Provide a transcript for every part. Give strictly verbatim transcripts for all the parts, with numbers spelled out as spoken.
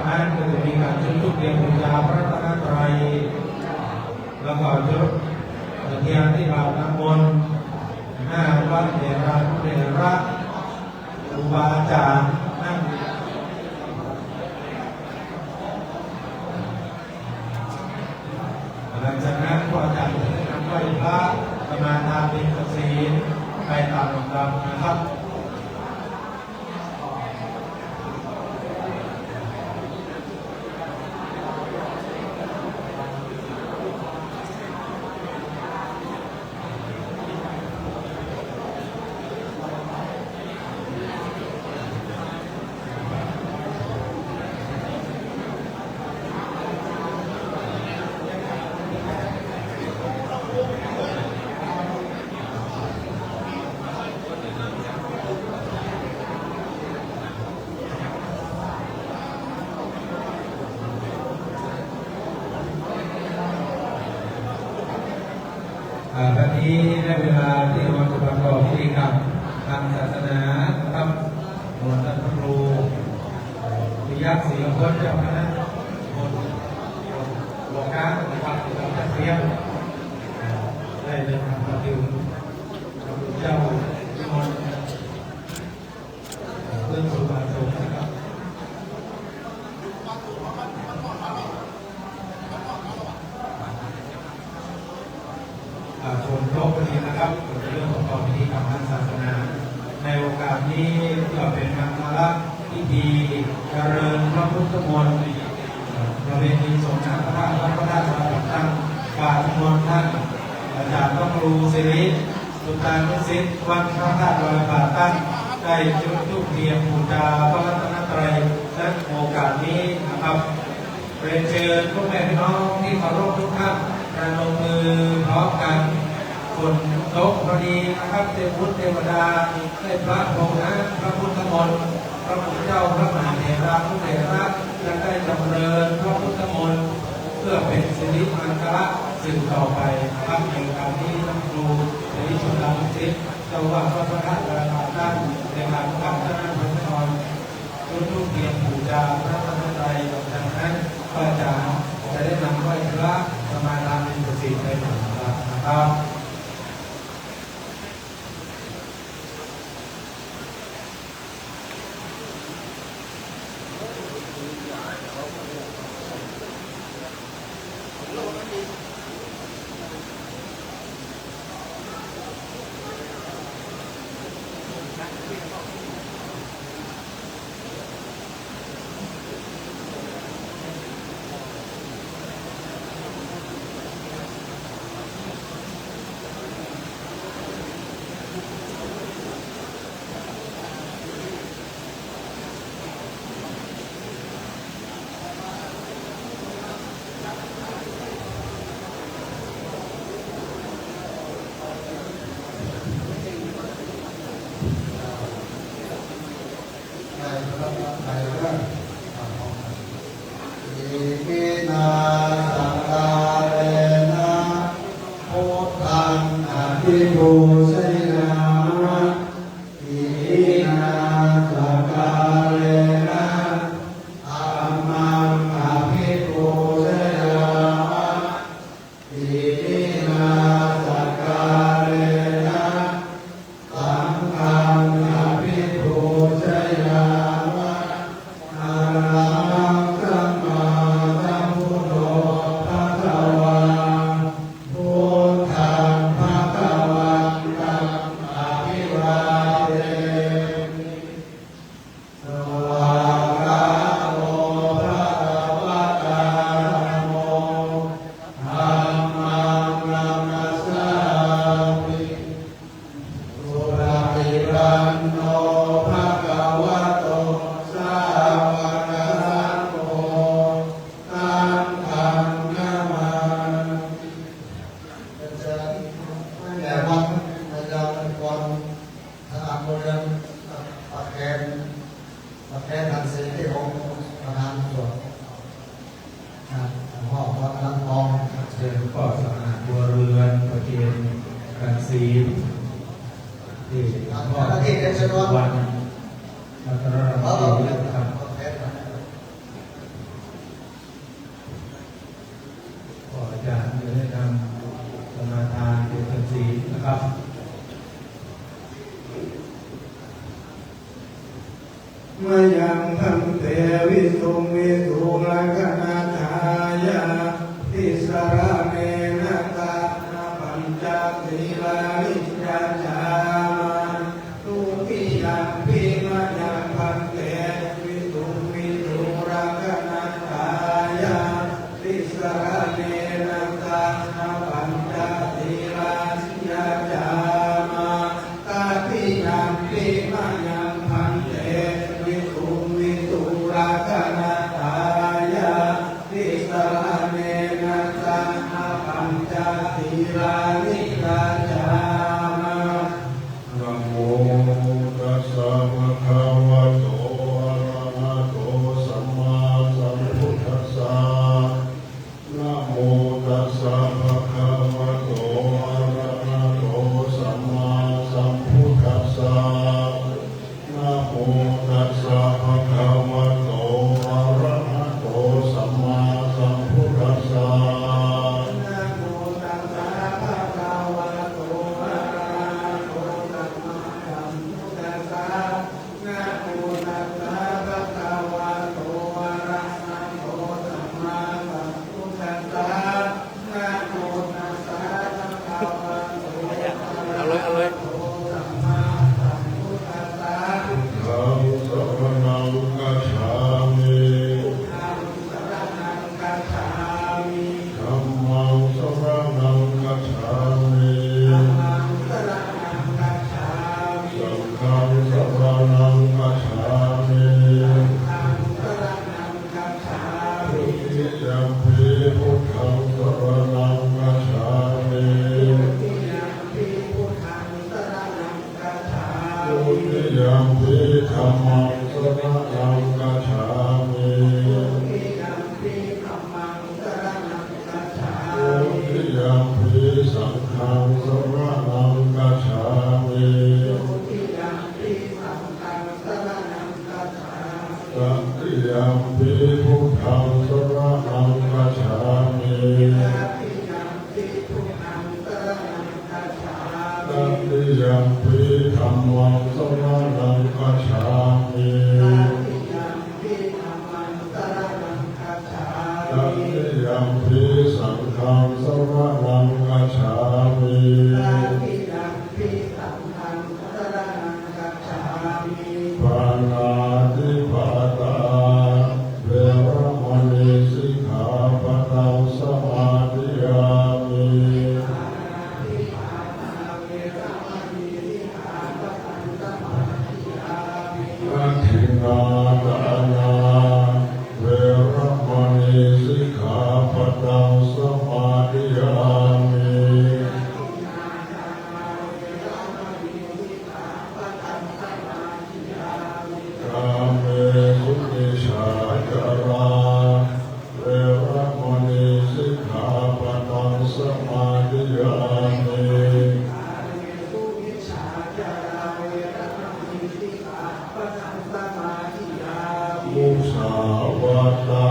นั้นก็จะมีการจุดธูปเทียนบูชาพระรัตนตรัย แล้วก็จุดเทียนที่บาทน้ำมนต์ หน้าพระเถรานุเถระ ครูบาอาจารย์นั่ง หลังจากนั้นครูอาจารย์จะได้นำไหว้พระ สมาทานเพลประสิทธิ์ไปตามลำดับนะครับ อ่า บัดนี้ได้เวลาที่เราจะประกอบพิธีกรรมทางศาสนานะครับ หมวดท่านพระครู ปิยะ ศิลพจน์ เจ้าคณะตำบลหัวช้างนะครับ ที่เราจะเตรียม ได้เดินทางมาถึงพระคุณเจ้านิมนต์ เรื่องครูบาอาจารย์นะครับ อ่า ฝนตกพอดีนะครับ เกี่ยวกับเรื่องของพิธีกรรมทางศาสนา ในโอกาสนี้เพื่อเป็นมังคลพิธีเจริญพระพุทธมนต์ ประเพณีสงฆ์นาคราช พระธาตุวรบัตรตั้ง กราบนิมนต์ท่านอาจารย์พระครูสิริ สุตตานุสิทธิ์ วัดพระธาตุวรบัตรตั้ง ได้จุดธูปเทียนบูชาพระรัตนตรัย ณ โอกาสนี้นะครับ เรียนเชิญพ่อแม่พี่น้องที่เคารพทุกท่าน ประนมมือพร้อมกัน ฝนตกพอดีนะครับ เทพบุตรเทวดาได้ประพรมน้ำพระพุทธมนต์ พระคุณเจ้าพระมหาเถรานุเถระ จะได้จำเริญพระพุทธมนต์ เพื่อเป็นสิริมังคละสืบต่อไปนะครับ ในโอกาสนี้ พระครูสิริ สุตตานุสิทธิ์ เจ้าวัดวัดพระธาตุวรบัตรตั้ง ในการประกาศท่านพระนคร จุดธูปเทียนบูชาพระรัตนตรัย หลังจากนั้นก็จะ จะได้นำไหว้พระ สมาทานเพลประสิทธิ์ไปหนึ่งครั้งนะครับ Iminā sakkārena buddhaṃ abhipūjayāma. Iminā sakkārena dhammaṃ abhipūjayāma. Iminā sakkārena saṅghaṃ abhipūjayāma. Arahaṃ sammāsambuddho bhagavā, buddhaṃ bhagavantaṃ abhivādemi. Svākkhāto bhagavatā dhammo, dhammaṃ namassāmi. Supaṭipanno bhagavato sāvakasaṅgho, saṅghaṃ namāmi. เชิญท่านแก่วัดพยาวรรณคร ทางอำเภอเมือง ประเคน ประเคนรังสีที่องค์ประธานสวด นะ หลวงพ่อวัดน้ำทอง เชิญพ่อสง่าบัวเรือน ประเคนรังสี ที่หลวงพ่อ เจ้าหน้าที่เรียนเชิญวัด วัน วัฒนธรรม ครับ ประเคน Visuṃ visuṃ rakkhaṇatthāya tisaraṇena saha pañca sīlāni yācāma. Dutiyampi mayaṃ bhante visuṃ visuṃ rakkhaṇatthāya tisaraṇena saha pañca sīlāni yācāma. Tatiyampi mayaṃ bhante visuṃ visuṃ rakkhaṇatthāya tisaraṇena saha pañca sīlāni yācāma. Namo tassa bhagavato arahato sammāsambuddhassa. Namo tassa bhagavato arahato sammāsambuddhassa. Namo tassa bhagavato arahato sammāsambuddhassa. Namo tassa bhagavato arahato sammāsambuddhassa. Namo tassa bhagavato arahato sammāsambuddhassa. Namo tassa bhagavato เอาเลย เอาเลย arahato sammāsambuddhassa. Buddhaṃ saraṇaṃ gacchāmi. Buddhaṃ saraṇaṃ gacchāmi. Dhammaṃ saraṇaṃ gacchāmi. Dhammaṃ saraṇaṃ gacchāmi. Saṅghaṃ saraṇaṃ gacchāmi. Saṅghaṃ saraṇaṃ gacchāmi. Dutiyampi buddhaṃ saraṇaṃ gacchāmi. Dutiyampi buddhaṃ saraṇaṃ gacchāmi. Dutiyampi dhammaṃ saraṇaṃ gacchāmi. Dutiyampi dhammaṃ saraṇaṃ gacchāmi. Dutiyampi saṅghaṃ saraṇaṃ gacchāmi. Dutiyampi saṅghaṃ saraṇaṃ gacchāmi. Tatiyampi buddhaṃ saraṇaṃ gacchāmi. Tatiyampi buddhaṃ saraṇaṃ gacchāmi. Tatiyampi dhammaṃ saraṇaṃ gacchāmi. Tatiyampi dhammaṃ saraṇaṃ gacchāmi. Tatiyampi saṅghaṃ saraṇaṃ gacchāmi. Tatiyampi saṅghaṃ saraṇaṃ gacchāmi. Pāṇātipātā veramaṇī sikkhāpadaṃ samādiyāmi. Pāṇātipātā veramaṇī sikkhāpadaṃ samādiyāmi. Adinnādānā veramaṇī sikkhāpadaṃ samādiyāmi. Kāmesu micchācārā veramaṇī sikkhāpadaṃ samādiyāmi. Musāvādā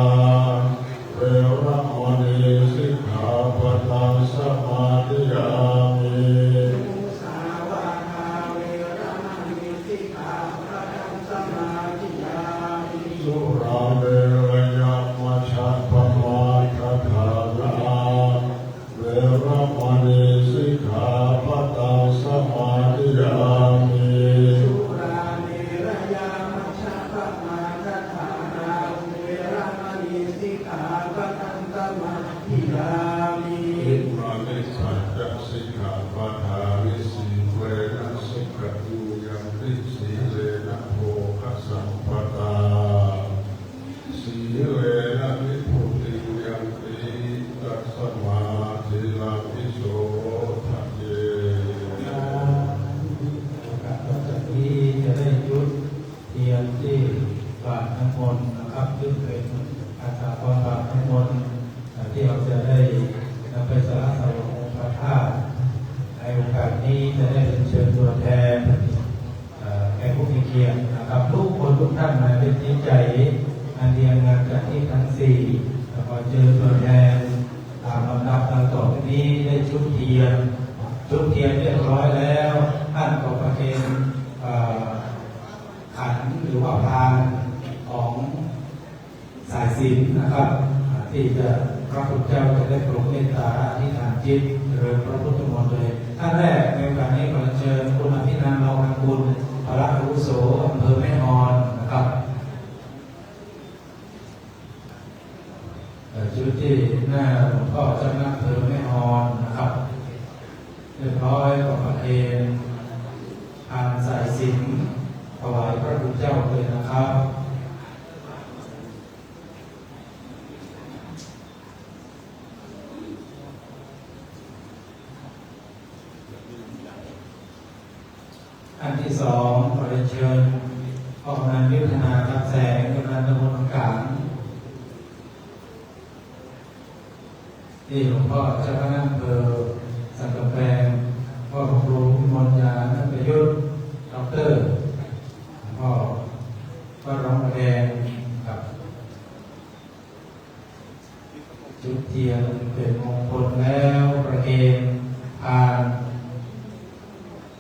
veramaṇī sikkhāpadaṃ samādiyāmi. Surāmerayamajjapamādaṭṭhānā veramaṇī sikkhāpadaṃ samādiyāmi. Imāni pañca sikkhāpadāni. Sīlena sugatiṃ yanti, sīlena bhogasampadā, sīlena nibbutiṃ yanti, tasmā sīlaṃ visodhaye. โอกาสต่อจากนี้จะได้จุดเทียนที่บาทน้ำมนต์นะครับ ซึ่งเป็นคาถาพรบาทน้ำมนต์ เอ่อ ที่เราจะได้นำไปสละถวายองค์พระธาตุ ในโอกาสนี้จะได้เรียนเชิญตัวแทน เอ่อ แขกผู้มีเกียรตินะครับ ทุกคนทุกท่านนะ ด้วยจิตใจอันดีงามจากที่ทั้งสี่ แล้วก็เชิญตัวแทนตามลำดับดังต่อไปนี้ ได้จุดเทียน จุดเทียนเรียบร้อยแล้ว ท่านก็ประเคน เอ่อ ขันหรือว่าพานของ ศีลนะครับ ที่จะ พระคุณเจ้าจะได้ปรดเมตตาอธิษฐานจิตเจริญพระพุทธมนต์เลย ท่านแรกในโอกาสนี้ขอเชิญคุณอภินันท์ ลาวคังกุล พระอาวุโส อำเภอแม่ออนนะครับ เอ่อ ชุดที่หน้าหลวงพ่อเจ้าคณะอำเภอแม่ออนนะครับ เรียบร้อยก็ประเคนพานสายสิญจน์ถวายพระคุณเจ้าเลยนะครับ อันที่สองขอเรียนเชิญพ่อกำนันยุทธนา คำแสง กำนันตำบลหนองกลาง ที่หลวงพ่อเจ้าคณะอำเภอสันกำแพง พ่อพระครูวิมลยานันทประยุทธ์ ด็อกเตอร์ พ่อวัดหนองบัวแดงครับ จุดเทียนเป็นมงคลแล้วประเคนพาน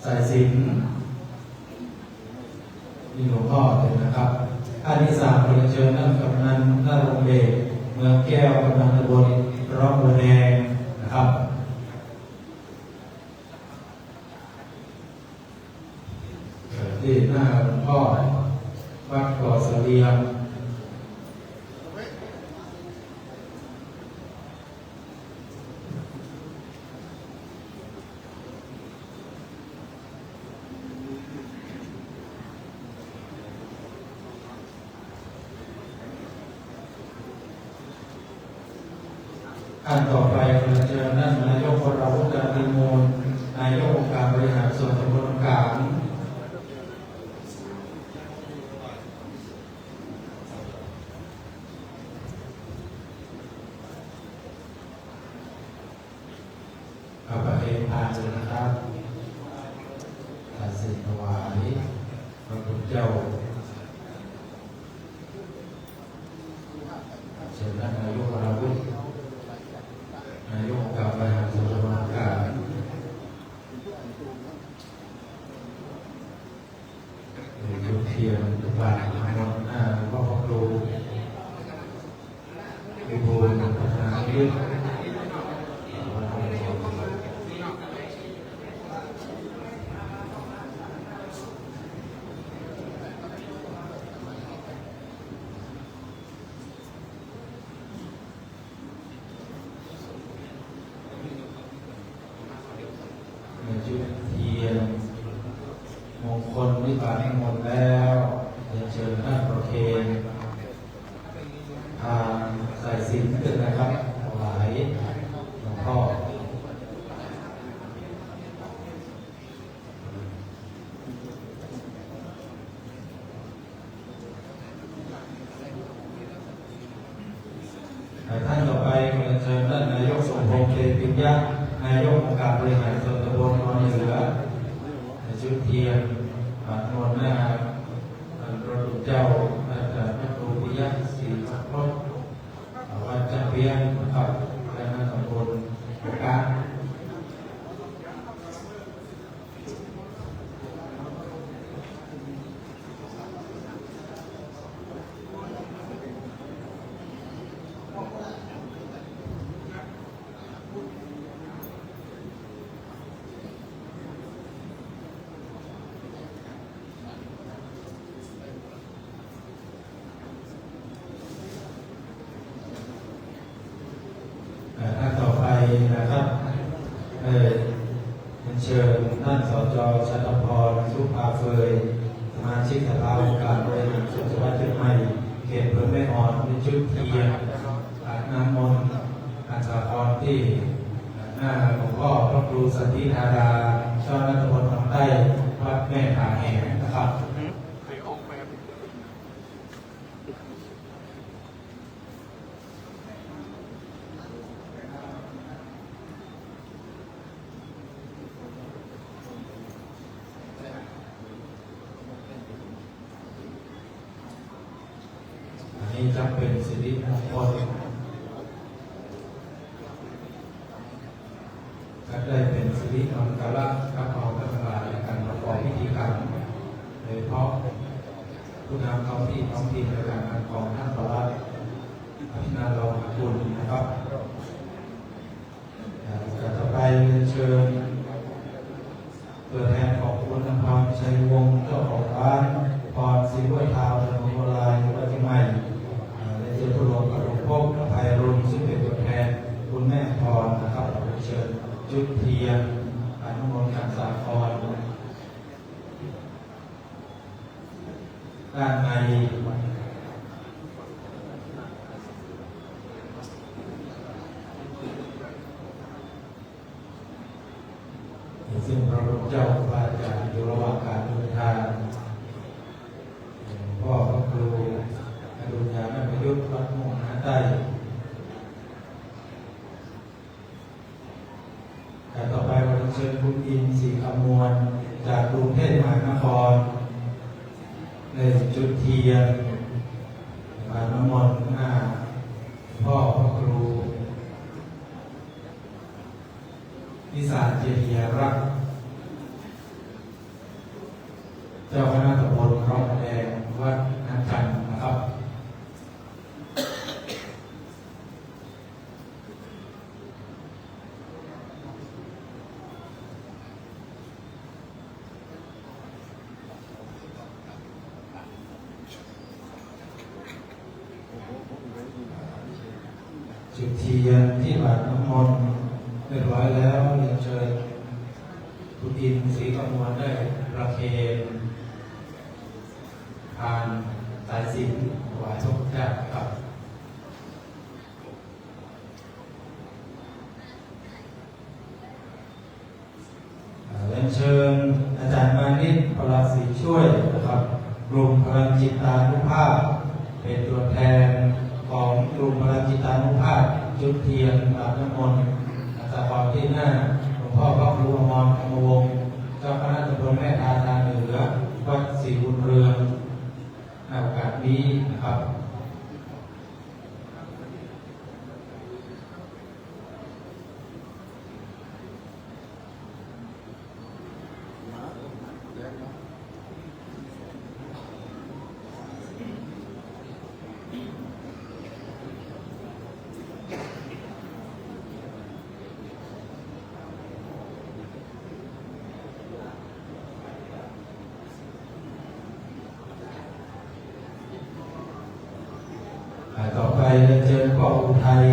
สายสิญจน์ นี่หลวงพ่อเลยนะครับ ท่านที่สามขอเรียนเชิญท่านกำนันนรงค์เดช เมืองแก้ว กำนันตำบลหนองบัวแดงนะครับ เอ่อ ที่หน้าหลวงพ่อวัดก่อเสลียง ท่านต่อไปขอเชิญท่านนายกวรวุฒิ จันติมูล นายกองค์การบริหารส่วนตำบลหนองกลาง เอาประเคนพานเลยนะครับ ตัดสินถวายพระคุณเจ้า เชิญท่านนายกวรวุฒิ นายกองค์การบริหารส่วนตำบลหนองกลาง จุดเทียน จุดบาตรน้ำมนต์ อ่า หลวงพ่อพระครูวิบูลย์ พัฒนานิมิตร จุดเทียนมงคลนิพพานนิมนต์แล้ว เรียนเชิญท่านประเคนพานสายสิญจน์ขึ้นนะครับ ถวายหลวงพ่อ ท่านต่อไปขอเชิญท่านนายกสมพงษ์ เตปิญญะ นายกองค์การบริหารส่วนตำบลหนองเหนือ จุดเทียน อ่า นวลนะครับ ท่านพระคุณเจ้า อาจารย์พระครูปิยะ ศรีพจน์ วัดจักเพี้ยนนะครับ และนักตำบลหนองกลาง เอ่อ ท่านต่อไปนะครับ เอ่อ เรียนเชิญท่าน สจ. ชัตรพร สุภาเฟย สมาชิกสภาองค์การบริหารส่วนจังหวัดเชียงใหม่ เขตอำเภอแม่ออน เป็นจุดเทียน อาบน้ำมนต์ อาสาพรที่หน้าหลวงพ่อพระครูสันติธารา เจ้าคณะตำบลหนองใต้ วัดแม่ผาแหงนะครับ อันนี้จะเป็นสิริมงคล ก็ได้เป็นสิริมังคละกับเราทั้งหลายในการประกอบพิธีกรรม โดยเฉพาะผู้นำท้องที่ท้องถิ่นในการนำกองทัพพระ จุดเทียน อนุโมทนาสาคร ด้านใน ซึ่งพระพุทธเจ้าครูบาอาจารย์อยู่ระหว่างการเดินทาง หลวงพ่อพระครูอดุลยาณประยุทธ์ วัดม่วงน้ำใต้ แต่ต่อไปเราจะเชิญคุณอินทร์ ศรีคำมวล จากกรุงเทพมหานคร ได้จุดเทียน บาตรน้ำมนต์หน้าหลวงพ่อพระครู วิสารเจติยารักษ์ เจ้าคณะตำบลร่องแดง วัดน้ำจันทน์นะครับ จุดเทียนที่บาตรน้ำมนต์เรียบร้อยแล้ว เรียนเชิญคุณอินทร์ ศรีคำมวล ได้ประเคนทานสายสิญจน์ถวายพระพุทธเจ้าครับ เอ่อ เรียนเชิญอาจารย์มานิต พลศรีช่วยนะครับ กลุ่มพลังจิตตานุภาพ เป็นตัวแทนของกลุ่มพลังจิตตานุภาพ จุดเทียน บาตรน้ำมนต์ อาจารย์ที่หน้าหลวงพ่อพระครูอมร ธรรมวงศ์ เจ้าคณะตำบลแม่ทานาเหนือ วัดศรีบุญเรือง ในโอกาสนี้นะครับ อ่า ต่อไปเรียนเชิญป้ออุทัย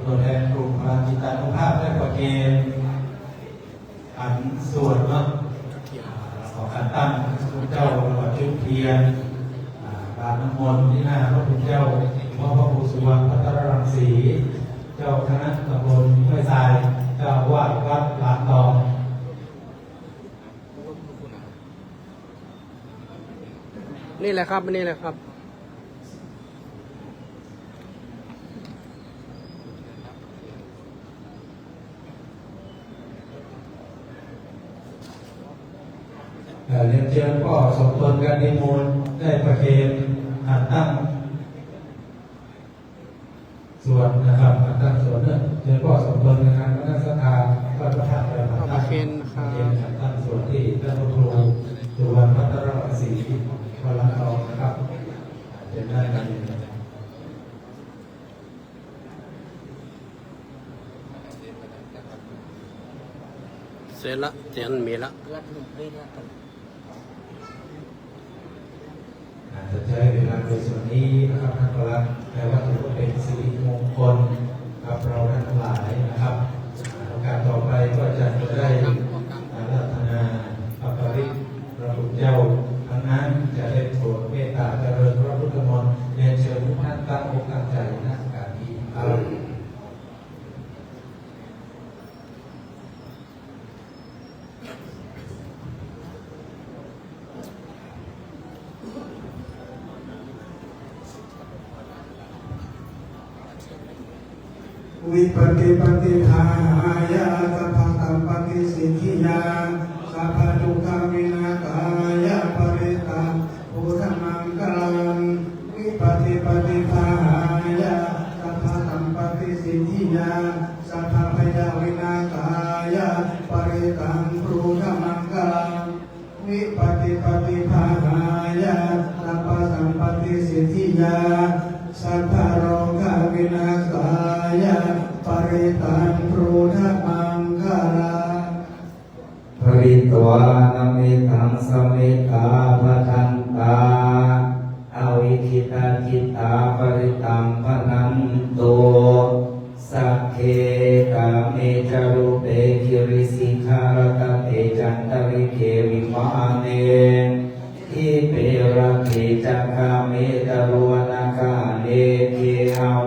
ตัวแทนกลุ่มพลังจิตตานุภาพ ได้ประเคนขันสวดเนาะ อ่า ขอขันตั้งพระพุทธเจ้า แล้วก็จุดเทียน อ่า บาตรน้ำมนต์ที่หน้าพระพุทธเจ้า หลวงพ่อพระครูสุวรรณภัทรรังสี เจ้าคณะตำบลห้วยทราย เจ้าอาวาสวัดลานตอง นี่แหละครับ นี่แหละครับ เอ่อ เรียนเชิญป้อสมพล กันติมูล ได้ประเคนขันตั้ง สวดนะครับ ตั้งสวดเนอะ เชิญป้อสมพล นะครับ คณะศรัทธาวัดพระธาตุดอยผาตั้ง ประเคนนะครับ เป็นการตั้งสวดที่ท่านพระครูสุวรรณภัทรรังสี วัดลานตองนะครับ เชิญได้ครับ เสร็จละ เตียนมีละ อาจจะใช้เวลาในส่วนนี้นะครับ ท่านประหลัด แต่ว่าถือว่าเป็นสิริมงคลกับเราทั้งหลายนะครับ โอกาสต่อไปก็อาจารย์จะได้อาราธนาพระปริตรพระคุณเจ้าทั้งนั้น จะได้โปรดเมตตาเจริญพระพุทธมนต์ เรียนเชิญทุกท่านตั้งอกตั้งใจนะ การนี้ครับ Vipattipaṭibāhāya sabbasampattisiddhiyā sabbadukkhavināsāya parittaṃ brūtha maṅgalaṃ. Vipattipaṭibāhāya sabbasampattisiddhiyā sabbabhayavināsāya parittaṃ brūtha maṅgalaṃ. Vipattipaṭibāhāya sabbasampattisiddhiyā sabbarogavināsāya parittaṃ brūtha maṅgalaṃ. Pharitvāna mettaṃ samettā bhadantā avikkhittacittā parittaṃ bhaṇantu. Sagge kāme ca rūpe giri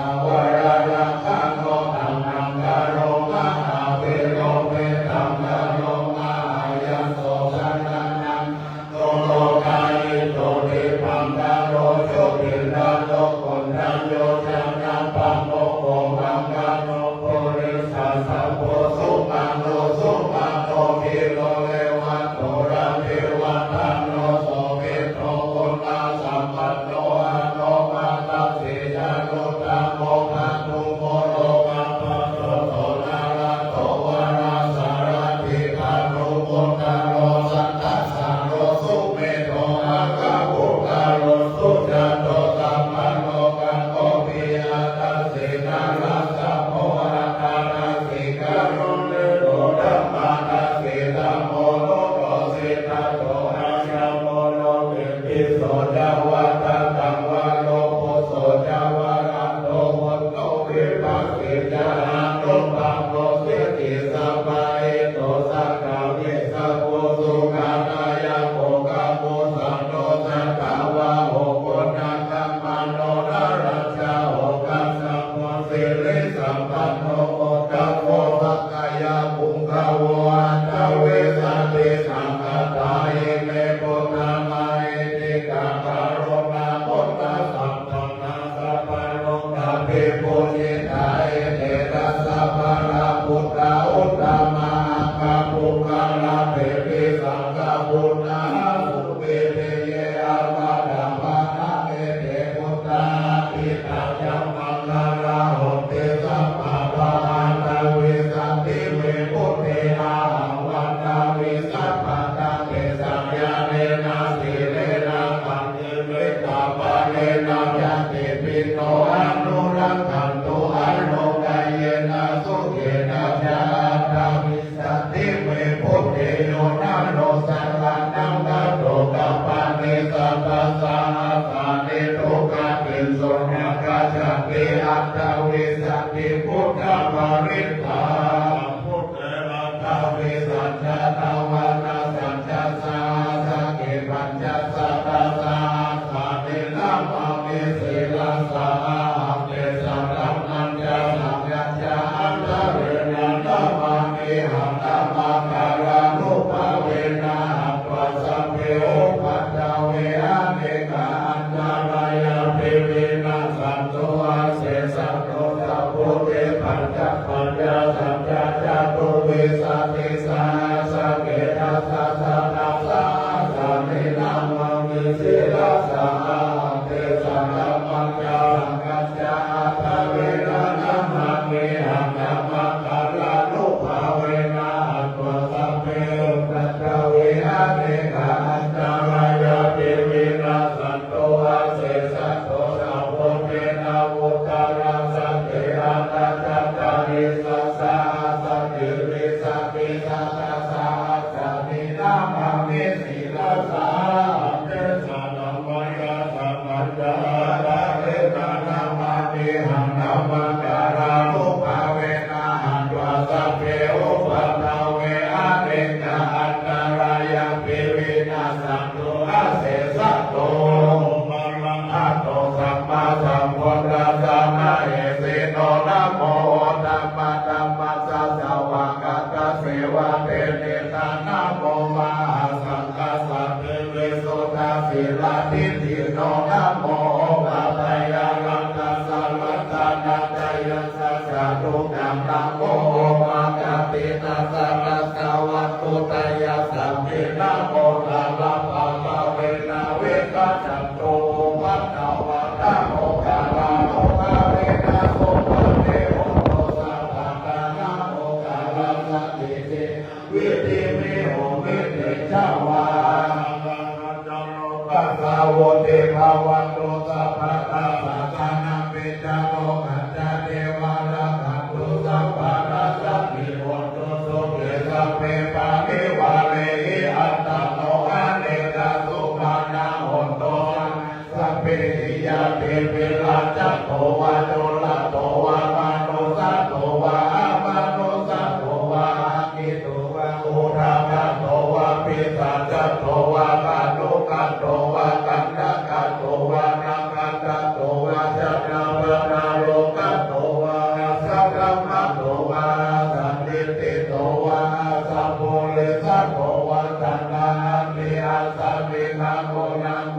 Mahāsāvakavaraṃ, Rakkhaṇo taṇhaṅkaro, Mahāvīro Medhaṅkaro, Mahāyaso Janan Lokahito Dīpaṅkaro, Jotināmo Koṇḍañño, Janapāmokkho Maṅgalo, Purisadammasūtro Sukhaṇo, Sumano Dhīro, Revato Rativaḍḍhano, Sobhito Guṇasampanno, Anomadassī Januttamo, Bhātubhū Lokapajjoto, Nārado Varasārathī, Taruvanagahano Santosāro, Sumedho Maggapuggalho, Sujato Sabbalokaggo, Piyadassī Narāsabho, Atthadassī Karuṇiko, Dhammadassī Dhammo, Nuddho Siddhato, Āyasmato Kitti so ca Vatthattham Varo, Phusso ca Varanto Puttho, Vipassī ca Anupammā Siddhi Samāhito, Sakka Vissabhū Sukhadāyako, Kakusandho Satthāvaho, Koṇāgamano Narājā ho, Kassapo Sirisampanno Modako, Sakyapuṅgavo Aṭṭhavīsati Saṅkhātā, Ime Buddhā Mahiddhikā Karuṇāmudrā Sampannā, Sabbalokavibhūshitā Etedassa Pālabhuttā Uttama Aggapuggalā, Te Visaṅkhabuddhā Āsuṃ Pīḷiye Apadāpannā, Te Buddhā Atītā ca Maṅgalā Honti Sabbadā. Aṭṭhavīsati Vibhūti Ahaṃ Vandāmi Sabbadā, Tesaṃ Ñāṇena Sīlena Paññā Vedanā Jnanādi Paññāpiṇṇo Anurakkhantu Ārogyena Sukhena ca. Aṭṭhavīsati Vibhūti Yo Naro Saraṇaṃ Gato Kappati Sattasahassāni Duggatiṃ So Na Gacchati. Aṭṭhavīsati Buddhaparittaṃ. Aṭṭhavīsañca Dvādasañca Sahassake Pañcasatasahassāni Namāmi Sirasā Ahaṃ. Tesaṃ Dhammañca Saṅghañca Ādarena Namāmihaṃ. Namakārānubhāvena Hantvā Sabbe Upaddave Anekā Antarāyāpi Vinassantu Asesato. Sabbū Te Pañcapaññāsañca Catuvīsatisahassake Dasasatasahassāni Namāmi Sirasā Ahaṃ. Tesaṃ Dhammañca Saṅghañca Maṅgalānubhāvena hantvā sabbe upaddave, anekā antarāyāpi vinassantu asesato. Arahato sammāsambuddhassa mahesino, namo ottamatthammassa svākkhātasseva tenidha, namo mahāsaṅghassāpi visuddhasīladiṭṭhino, namo opātyāraddhassa ratanattayassa sādhukaṃ, namo omakātītassa tassa vatthuttayassapi, namo tarappabhāvena vigacchantu upaddavā, namokārānubhāvena supatiṭṭhito sabbadā, namokārassa vidhimhi homi tejavā. Passa vuḍḍhī bhavantu sabbadā, sāsanampi ca rogā ca devā rakkhantu sabbadā, sabbī hontu sukhī sabbe parivarehi, attano anekā sumanā hontu sabbehi ñātibhi. Rājato vā corato vā manussato vā amanussato vā, aggito vā udakato vā pisācato vā khāṇukato vā kaṇṭakato vā nakkhattato vā janapadarogato vā saddhammato vā asandiṭṭhito vā asappurisato vā sabbāsapattinaṃ uṇṇaṃ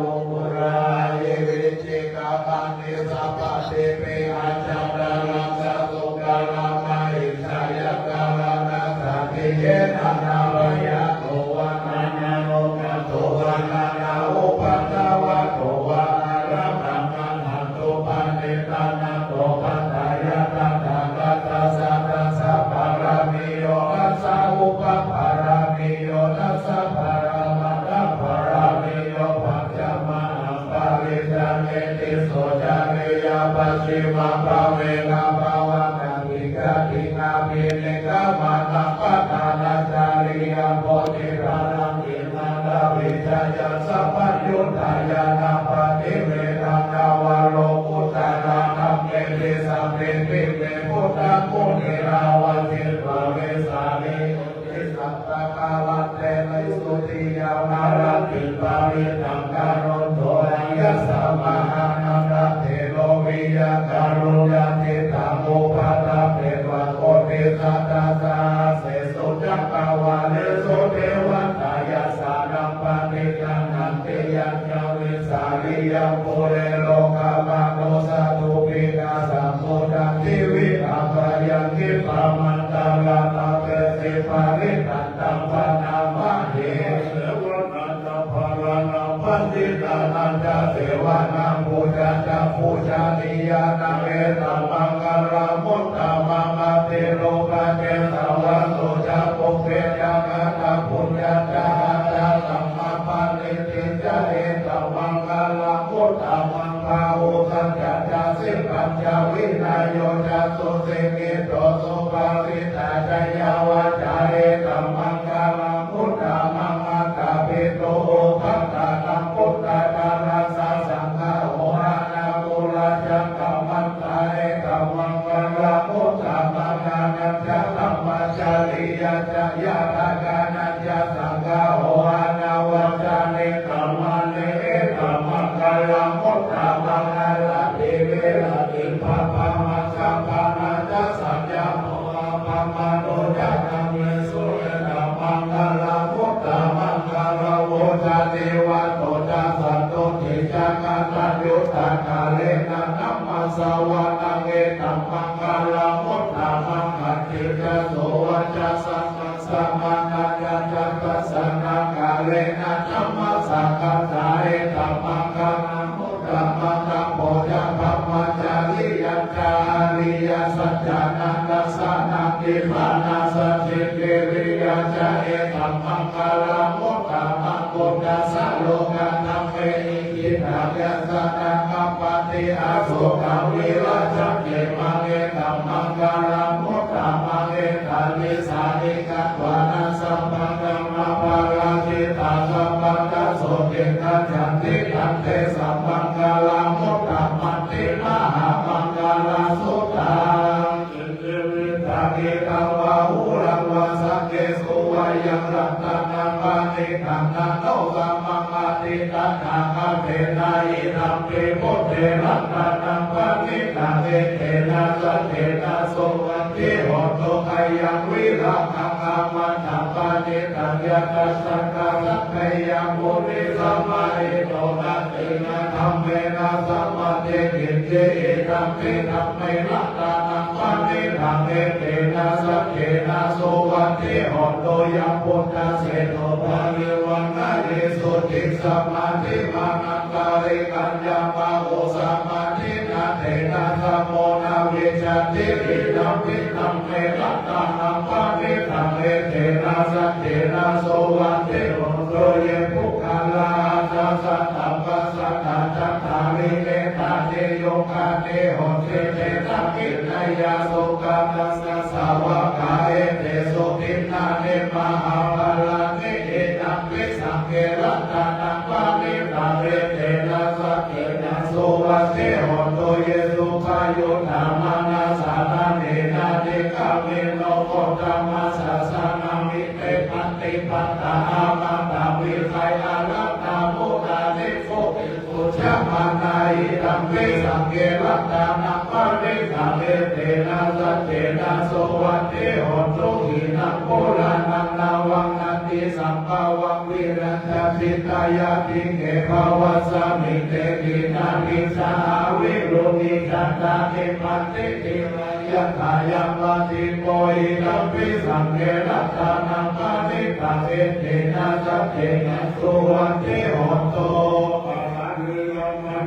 parittañce tisso cariyā pacchimabhave gabbhāvakkantiṃ jātiṃ abhinikkhamanaṃ padhānacariyaṃ bodhipallaṅke mātavijjeyya sabbaññutañāṇappaṭivedhaṃ navalokuttaradhamme tissaṃ pithime buddhaguṇena vajjitvā vesālī sabbakālantare sotthiyā mārātiparikkhāraṃ karonto āyasmā ānandatthero viya kāruññacittaṃ upaṭṭhapetvā koṭisatasahassesu cakkavāḷesu devatā yassāṇaṃ paṇītaṃ ānteyañca vesāliyaṃ pure rogāmanussadubbhikkhā samuddaṃ tividhā bhayaṃ khippamantaradhāpesi parittaṃ taṃ bhaṇāma he. Asevanā ca bālānaṃ paṇḍitānañca sevanā pūjā ca pūjanīyānaṃ etammaṅgalamuttamaṃ. Atirūpadesavatto ca pubbe ca katapuññā ca attasammāpaṇidhi ca etammaṅgalamuttamaṃ. Bāhusaccañca sippañca vinayo ca susikkhito subhāsitā ca yā vācā etammaṅgalamuttamaṃ. Mātāpituupaṭṭhānaṃ puttadārassa saṅgaho anākulā ca kammantā etammaṅgalamuttamaṃ. Dānañca dhammacariyā ca ñātakānañca saṅgaho anavajjāni kammāni etammaṅgalamuttamaṃ. Āratī viratī pāpā majjapānā ca saññamo appamādo ca dhammesu etammaṅgalamuttamaṃ. Gāravo ca sīvato ca santuṭṭhī ca kataññutā kālena dhammassavanaṃ etammaṅgalamuttamaṃ. Khantī ca sovacassatā samaṇānañca dassanaṃ kālena dhammasākacchā etammaṅgalamuttamaṃ. Tapo ca brahmacariyañca ariyasaccāna dassanaṃ nibbānasacchikiriyā ca etammaṅgalamuttamaṃ. Phuṭṭhassa lokadhammehi cittaṃ yassa na kampati asokaṃ virajaṃ khemaṃ etammaṅgalamuttamaṃ. Etādisāni katvāna sabbatthamaparājitā sabbattha sotthiṃ gacchanti tantesaṃ maṅgalamuttamanti. Mahāmaṅgalā su ratanaṃ paṇītaṃ, etena saccena suvatthi hotu. Khayaṃ virāgaṃ amataṃ paṇītaṃ, yadajjhagā sakyamunī samāhito, na tena dhammena samatthi kiñci, idampi dhamme ratanaṃ paṇītaṃ, etena saccena suvatthi hotu. Yambuddhaseṭṭho parivaṇṇayī suciṃ, samādhimānantarikaññamāhu, samādhinā tena samo na vijjati, idampi dhamme ratanaṃ paṇītaṃ, etena saccena suvatthi hotu. Ye puggalā aṭṭha sataṃ pasatthā, cattāri etāni yugāni honti, te dakkhiṇeyyā sugatassa sāvakā, etesu dinnāni mahapphalāni, idampi saṅghe ratanaṃ paṇītaṃ, etena saccena suvatthi hotu. Ye suppayuttā manasā daḷhena, nikkāmino gotamasāsanamhi, te pattipattā amataṃ vigayha, laddhā mudhā nibbutiṃ bhuñjamānā, idampi saṅghe ratanaṃ paṇītaṃ, etena saccena suvatthi hotu. Khīṇaṃ purāṇaṃ navaṃ natthi sambhavaṃ, virattacittāyatike bhavasmiṃ, te khīṇabījā aviruḷhichandā, nibbanti dhīrā yathāyampadīpo, idampi saṅghe ratanaṃ paṇītaṃ, etena saccena suvatthi hotu.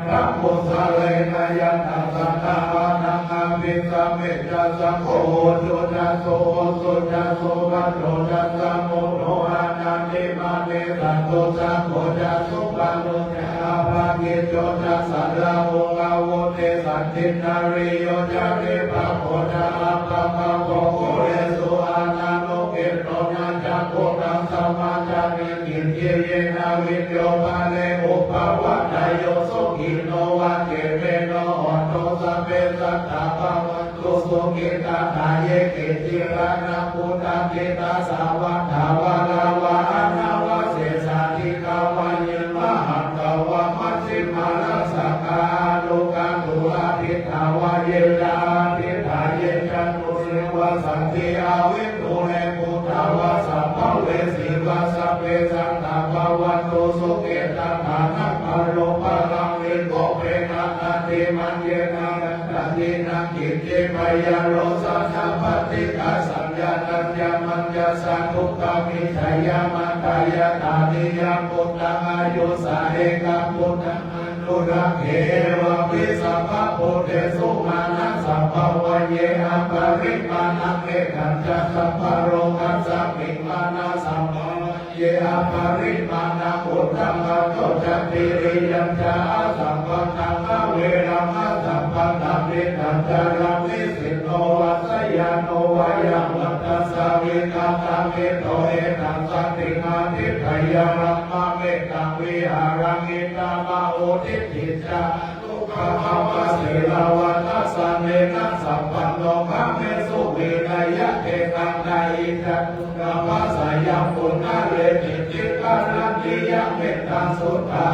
Pabbāna kusalenaṃ, yattha saddhammaṃ abhisamecca, sakko ujū ca suhujū ca, suvaco cassa mudu anatimānī, santussako ca subharo ca, appakicco ca sallahukavutti, santindriyo ca nipako ca, appagabbho kulesu ananugiddho, na ca khuddaṃ samācare kiñci, yena viññū pare upavadeyyuṃ. Sukhino vā khemino hontu, sabbe sattā bhavantu sukhitattā, ye keci pāṇabhūtatthi, tasā vā thāvarā vā anavasesā, dīghā vā ye mahantā vā, majjhimā rassakā aṇukathūlā, diṭṭhā vā ye ca adiṭṭhā, ye ca dūre vasanti avidūre, bhūtā vā sambhavesī vā, sabbe sattā bhavantu sukhitattā. Na paro paraṃ nikubbetha, nātimaññetha katthaci naṃ kiñci, byārosanā paṭighasaññā, taññamaññassa dukkhamiccheyya. Mātā yathā niyaṃ puttaṃ, āyusā ekaputtamanurakkhe, evampi sabbabhūtesu, mānasambhāvaye aparimāṇaṃ. Mettañca sabbalokasmiṃ, mānasambhāvaye aparimāṇaṃ, uddhaṃ adho ca tiriyañca, asambādhaṃ averaṃ asapattaṃ. Tiṭṭhañcaraṃ nisinno vā, sayāno vā yāvatassa vigatamiddho, etaṃ satiṃ adhiṭṭheyya, brahmametaṃ vihāraṃ idhamāhu. Diṭṭhiñca anupagamma sīlavā, dassanena sampanno, kāmesu vineyya gedhaṃ, na hi jātu gabbhaseyyaṃ punaretīti. Karaṇīyamettaṃ suddhā,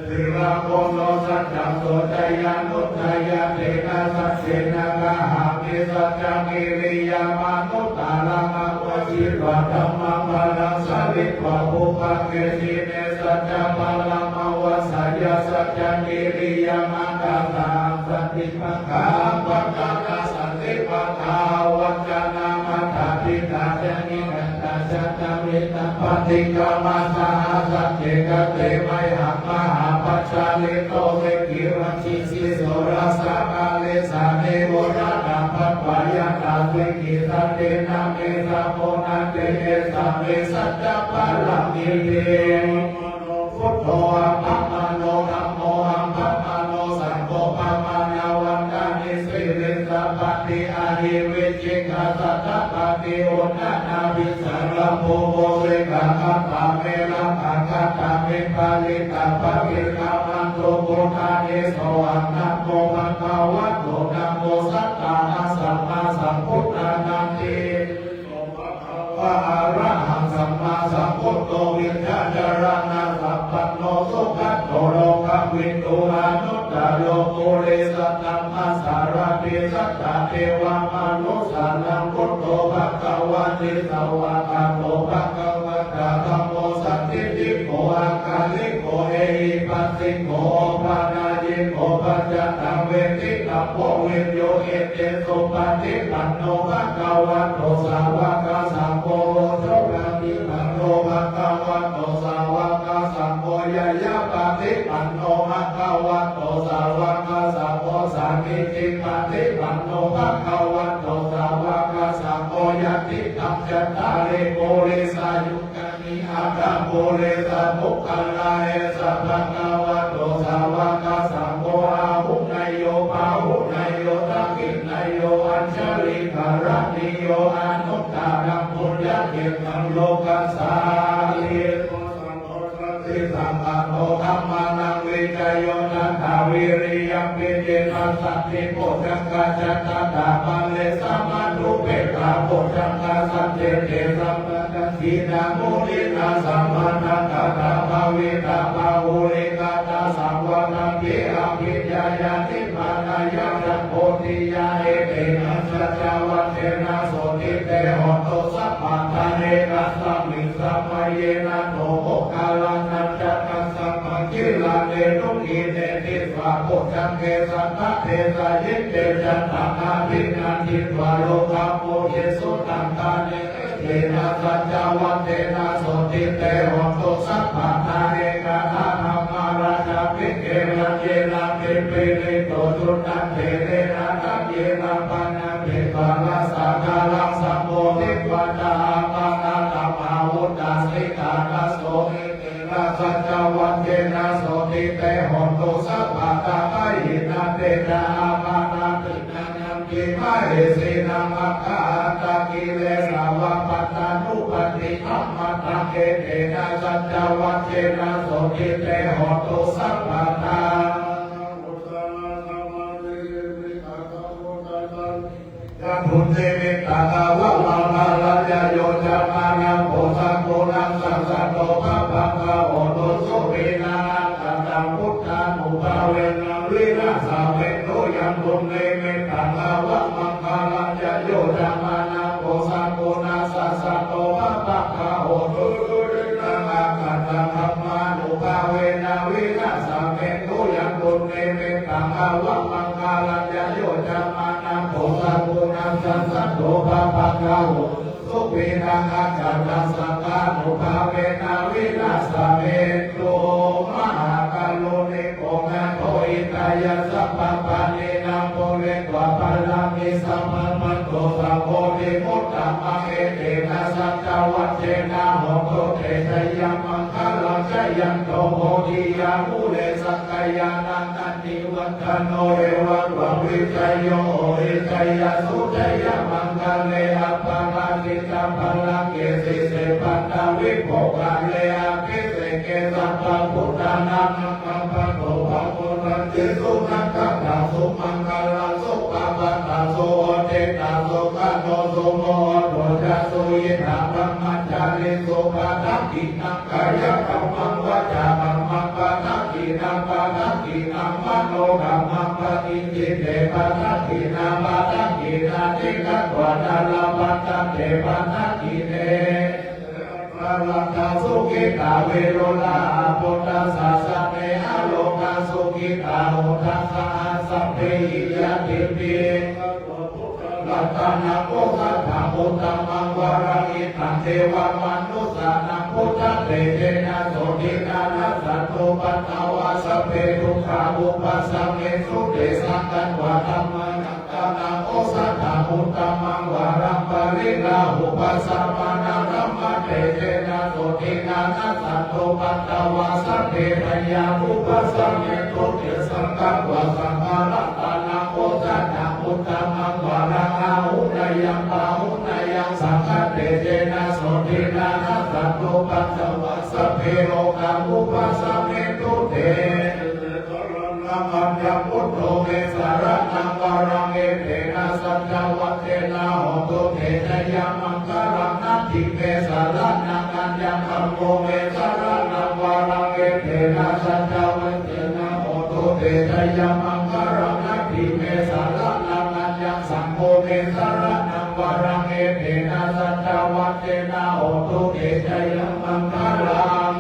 sīlaguṇo saccaṃ soceyyanuddayā, tena saccena kāhāmi saccaṃ kiriyamanuttaraṃ. Āvajjitvā dhammabalaṃ, saritvā pubbaṅkhe, khīṇe saccabalaṃ, āvaseyya saccakiriyamakāsahaṃ. Santi pakkhā apattanā, santi pādā avañcanā, mātā pitā ca nikkhantā, jātaveda paṭikkama. Saha sacce kate mayhaṃ, mahāpajjalito me girāhi, sīse sūrassā karīsāni, uṇṇānā patvā yathā sikhī. Santena me samo natthi, esa me saccabalaṃ iti. Buddho appamāṇo, dhammo appamāṇo, saṅgho pamāṇavantāni, siriṃsapāni ahi vicchikā, satapadī uṇṇānābhī sarabū mūsikā. Katā me rakkhā, katā me parittā, paṭikkamantu bhūtāni. Sohaṃ namo bhagavato, namo sattannaṃ sammāsambuddhānaṃ. Arahaṃ sammāsambuddho, vijjācaraṇasampanno, sugato lokavidū, anuttaro Sabbe sattā devamanussānaṃ buddho bhagavāti. Svākkhāto bhagavatā dhammo sandiṭṭhiko akāliko ehipassiko opanayiko paccattaṃ veditabbo viññūhīti. Supaṭipanno bhagavato sāvakasaṅgho, ujupaṭipanno bhagavato sāvakasaṅgho, ñāyapaṭipanno bhagavato sāvakasaṅgho, sāmīcipaṭipanno bhagavato sāvakasaṅgho, yadidaṃ cattāri purisayugāni aṭṭha purisapuggalā, esa bhagavato sāvakasaṅgho, āhuneyyo pāhuneyyo dakkhiṇeyyo añjalikaraṇīyo, anuttaraṃ puññakkhettaṃ lokassāti. Saṅghāto dhammānaṃ vicayo tathā, vīriyamhinā passaddhi bojjhaṅgā ca tathāpare, samādhupekkhabojjhaṅgā sattete sabbadassinā, muninā sammadakkhātā bhāvitā bahulīkatā, saṃvatthanti abhiññāya nibbānāya ca bodhiyā. Etena saccavajjena sotthi te hotu sabbadā. Ekasmiṃ samaye nātho moggallānañca tassa bhagiraṭenuṃ, girimekhalaṃ uditagayhā satta desayi te ca taṃ abhinanditvā rogā mudhe sotthāya. Etena saccavajjena sotthi te hotu sabbadā. Ekadā dhammarājāpi gelaññenābhipīḷito, cundattherena taññenā bhaṇāpetvā rājā, kālaṃ sammoditvā ca ābhaṇā tamhā vuṭṭhāsi ṭhānaso. Etena saccavajjena sotthi te hotu sabbadā. Pahīnā te ca ābhaṇā tiṇṇannampi mahesinaṃ, maggāhatakilesā va pattānuppattidhammataṃ. Etena saccavajjena sotthi te hotu sabbadā. Dunnimittaṃ avamaṅgalañca yo cāmanāpo sakuṇassa saddo pāpaggaho dussupinaṃ akantaṃ buddhānubhāvena vināsamentu. Yaṃ dunnimittaṃ avamaṅgalañca yo cāmanāpo sakuṇassa saddo pāpaggaho dussupinaṃ akantaṃ dhammānubhāvena vināsamentu. Yaṃ dunnimittaṃ avamaṅgalañca yo cāmanāpo sakuṇassa saddo pāpaggaho dussupinaṃ akantaṃ saṅghānubhāvena vināsamentu. Mahākāruṇiko nātho hitāya sabbapāṇinaṃ pūretvā pāramī sabbā patto sambodhimuttamaṃ. Etena saccavajjena hotu te jayamaṅgalaṃ. Jayanto bodhiyā mūle sakyānaṃ nandivaḍḍhano evaṃ tvaṃ vijayo hohi jayassu jayamaṅgale aparājitapallaṅke sīse paṭhavipokkhare abhiseke sabbabuddhānaṃ aggappatto pamodati. Sunakkhattaṃ sumaṅgalaṃ supabhātaṃ suhuṭṭhitaṃ sukhaṇo sumuhutto ca suyiṭṭhaṃ brahmacārisu padakkhiṇaṃ kāyakammaṃ vācākammaṃ padakkhiṇaṃ padakkhiṇaṃ manokammaṃ paṇidhī te padakkhiṇā padakkhiṇāni katvāna labhantatthe padakkhiṇe. Atthaladdhā sukhitā viruḷhā buddhasāsane arogā sukhitā hotha saha sabbehi ñātibhi. Ratanaṃ osathaṃ uttamaṃ varaṃ hitaṃ devamanussānaṃ buddhatejena sotthinā nassantupaddavā sabbe dukkhā vūpasamentu te. Sakkatvā dhammaratanaṃ osathaṃ uttamaṃ varaṃ pariḷāhūpasamanaṃ dhammatejena sotthinā nassantupaddavā sabbe bhayā vūpasamentu te. Sakkatvā saṅgharatanaṃ osathaṃ uttamaṃ varaṃ āhuneyyaṃ pāhuneyyaṃ saṅghatejena sotthinā nassantupaddavā sabbe rogā vūpasamentu te. Saraṇaṃ aññaṃ buddho me saraṇaṃ varaṃ etena saccavajjena hotu te jayamaṅgalaṃ. Natthi me saraṇaṃ aññaṃ dhammo me saraṇaṃ varaṃ etena saccavajjena hotu te jayamaṅgalaṃ. Natthi me saraṇaṃ Buddhe saraṇaṃ varaṃ, etena saccavajjena hotu te jayamaṅgalaṃ.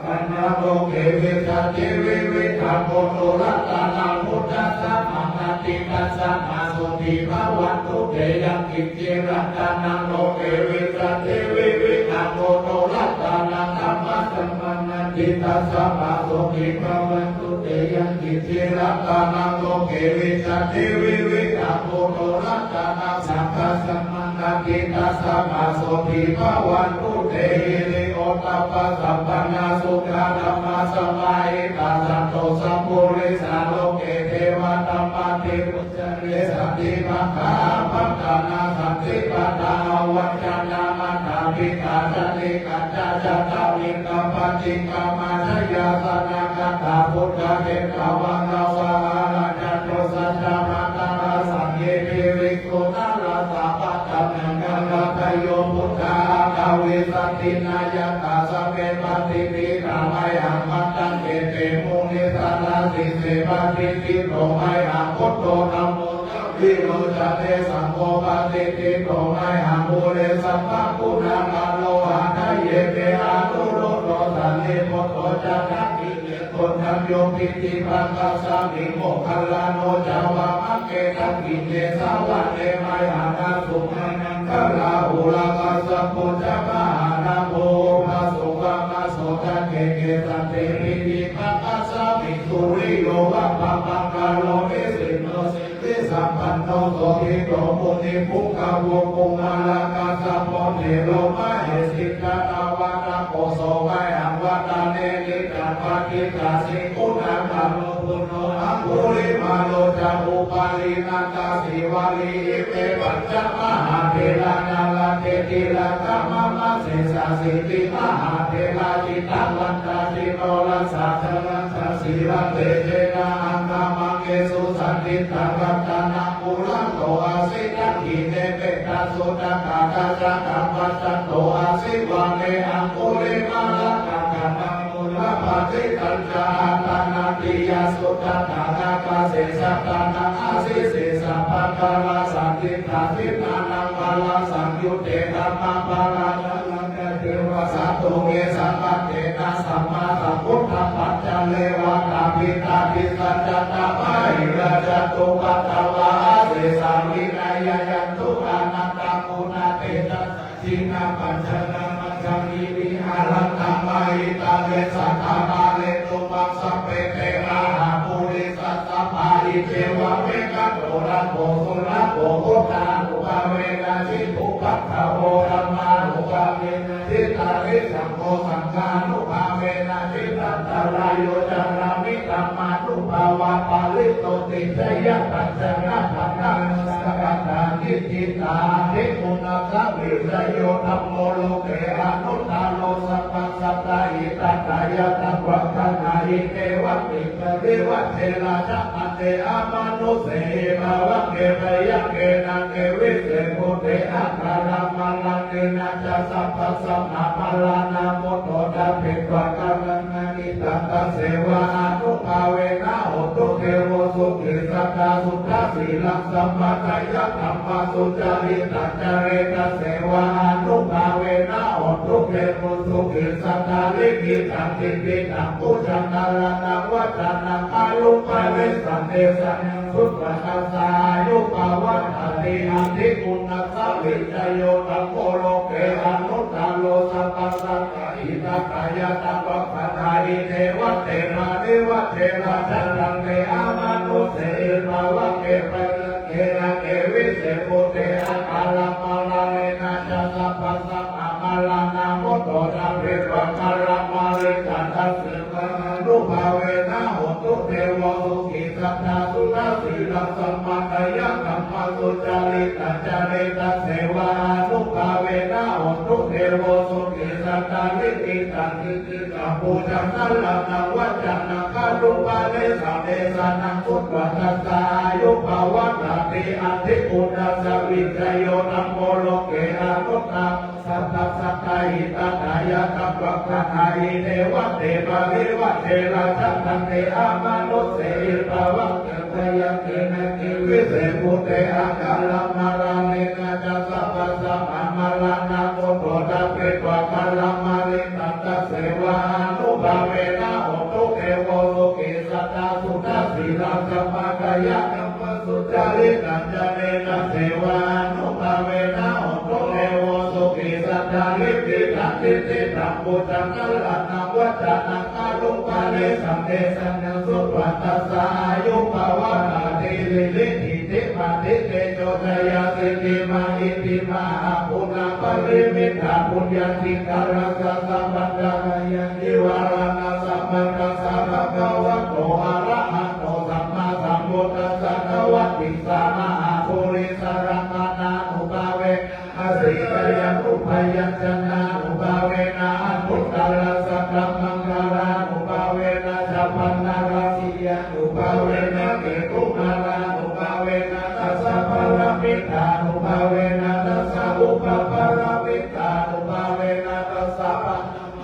Paññā loke vijjati vividhaṃ puthu, ratanaṃ buddhasamaṃ natthi, tasmā sotthī bhavantu te. Yaṅkiñci ratanaṃ loke vijjati vividhaṃ puthu, ratanaṃ dhammasamaṃ natthi, tasmā sotthī bhavantu te. Yaṅkiñci ratanaṃ loke vijjati vividhaṃ puthu, ratanaṃ saṅghasamaṃ natthi, tasmā sotthī bhavantu te. Hiriottappasampannā sukkhasamāhitā, santo sappurisā loke devadhammāti vuccare. Santi pakkhā apattanā, santi pādā avañcanā, mātā pitā ca nikkhantā, jātā pittā paṭikkama. Jayāsanāgatā buddhakhettavasavahatthā, coṇḍañca coṇḍañca mātā saññe piviṃsu narāsabhā. Taṇhaṅkarādayo buddhā aṭṭhavīsati nāyakā, sabbe patiṭṭhitā mayhaṃ matthake te munissarā. Sīse patiṭṭhito mayhaṃ buddho dhammo dvilocane, saṅgho patiṭṭhito mayhaṃ ure sabbaguṇākaro. Hadaye me anuruddho sāriputto ca dakkhiṇe, koṇḍañño piṭṭhibhāgasmiṃ moggallāno ca vāmake. Dakkhiṇe savane mayhaṃ āsuṃ ānandarāhulā, kassapo ca mahānāmo ubhāsuṃ vāmasotake. Kesante piṭṭhibhāgasmiṃ suriyo va pabhaṅkaro, nisinno sirisampanno sobhito munipuṅgavo. Kumārakassapo thero mahesī ca tavāna po, so mayhaṃ vadane niccaṃ patiṭṭhāsi guṇākaro. Puṇṇo aṅgulimālo ca upālī nandasīvalī, ime pañca mahātherā nalāṭe tilakā mama. Sesāsīti mahātherā jitavantā jinorasā, jalantā sīlatejena aṅgamaṅgesu saṇṭhitā. Ratanaṃ purato āsi dakkhiṇe mettasuttakaṃ, dhajaggaṃ pacchato āsi vāme aṅgulimālakaṃ. Khaṇḍaṃ udapādi tañca āṭānāṭiyasuttakaṃ, ākāse chadanaṃ āsi sesā pākārasaṇṭhitā. Jinā nānāvarasaṃyutte dhammappalaṅke santike satthu me samiddhena sabrahmā sambuddhapañjare. Vātapittādisañjātā bāhirajjhattupaddavā, asesā vinayaṃ yantu anantaguṇatejasā. Jinapañjaraṃ vandaṃ giriṃ aratsaṃ mahītale, sattappālentu maṃ sabbe te mahāpurisāsabhā. Icceva me gandhabbo sulabho buddhānubhāvena, jitupaddavo dhammānubhāvena jitārisaṅgho, saṅghānubhāvena jitantarāyo, carāmi dhammānubhāvapālito. Tijjayabhañjanapāṇānaṃ saṅghassa kaṭṭhamhi jitā, ādiguṇassa vijayo dhammo loke anuttaro, sabbasattahitatthāya taṃ vaṇṇāmi devapittāni. Vajjeraṭṭhabbate amanussehi pāvake, byagghe nāge vise bhūte akālamaraṇena ca, sabbasammāparaṇā mutto ca petvā kālantā hitatthaseva. Ānubhāvena hotu devo sukhī sadā, suddhasīlaṃ samādāya dhammaṃ sucaritaṃ care. Tasseva ānubhāvena hotu devo sukhī sadā, likkhitaṃ cintitaṃ pūjaṃ dhāraṇaṃ vācanaṃ guruṃ paresaṃ desaṃ, sutvā tassa āyu pavaḍḍhatīti. Ādiguṇassa vijayo dhammo loke anuttaro, sabbasattahitatthāya taṃ vaṇṇāmi devate. Parivajjeratthabbate amanussehi pāvake, byagghe nāge vise bhūte akālamaraṇena ca, sabbasammāparaṇā mutto ca petvā kālamarittantaṃ. Tasseva ānubhāvena hotu devo sukhī sadā, suddhasīlaṃ samādāya dhammaṃ sucaritaṃ care. Tasseva ānubhāvena hotu devo sukhī sadā riti taṃ iti taṃ pūjaṃ karanaṃ vācanaṃ garuṃ paresaṃ desanaṃ sutvā tassa āyu pavaḍḍhatīti. Uṇhissavijayo dhammo loke anuttaro sabbasatthā hitatthāya sabbapāṇāya devate parivajje rājadaṇḍe amanussehi bhavagge byagghe nāge vise bhūte akālamaraṇena ca sabbasmā maraṇamuttaro tappetvā kālamāritaṃ tasseva ānubhāvena hotu devo sukhī sadā suddhasīlaṃ samādāya dhammasucaritaṃ carena tasseva ānubhāvena hotu devo sukhī sadā riti taṃ iti taṃ pūjaṃ karanaṃ vācanaṃ garuṃ paresaṃ desanaṃ sutvā tassa āyu pavaḍḍhatīti. Ridhi dīpā diṭṭhi jotiyā siddhi mahīddhimā aguṇā parimittā puññādhikārassa sabbantarāyā nivāraṇasamatthassa bhagavato arahato sammāsambuddhassa dvattiṃsamahāpurisalakkhaṇānubhāvena sītyānubyañjanānubhāvena aṭṭhuttarasatamaṅgalānubhāvena chabbaṇṇarassiyānubhāvena ketumālānubhāvena dasapāramitānubhāvena dasaupapāramitānubhāvena dasapa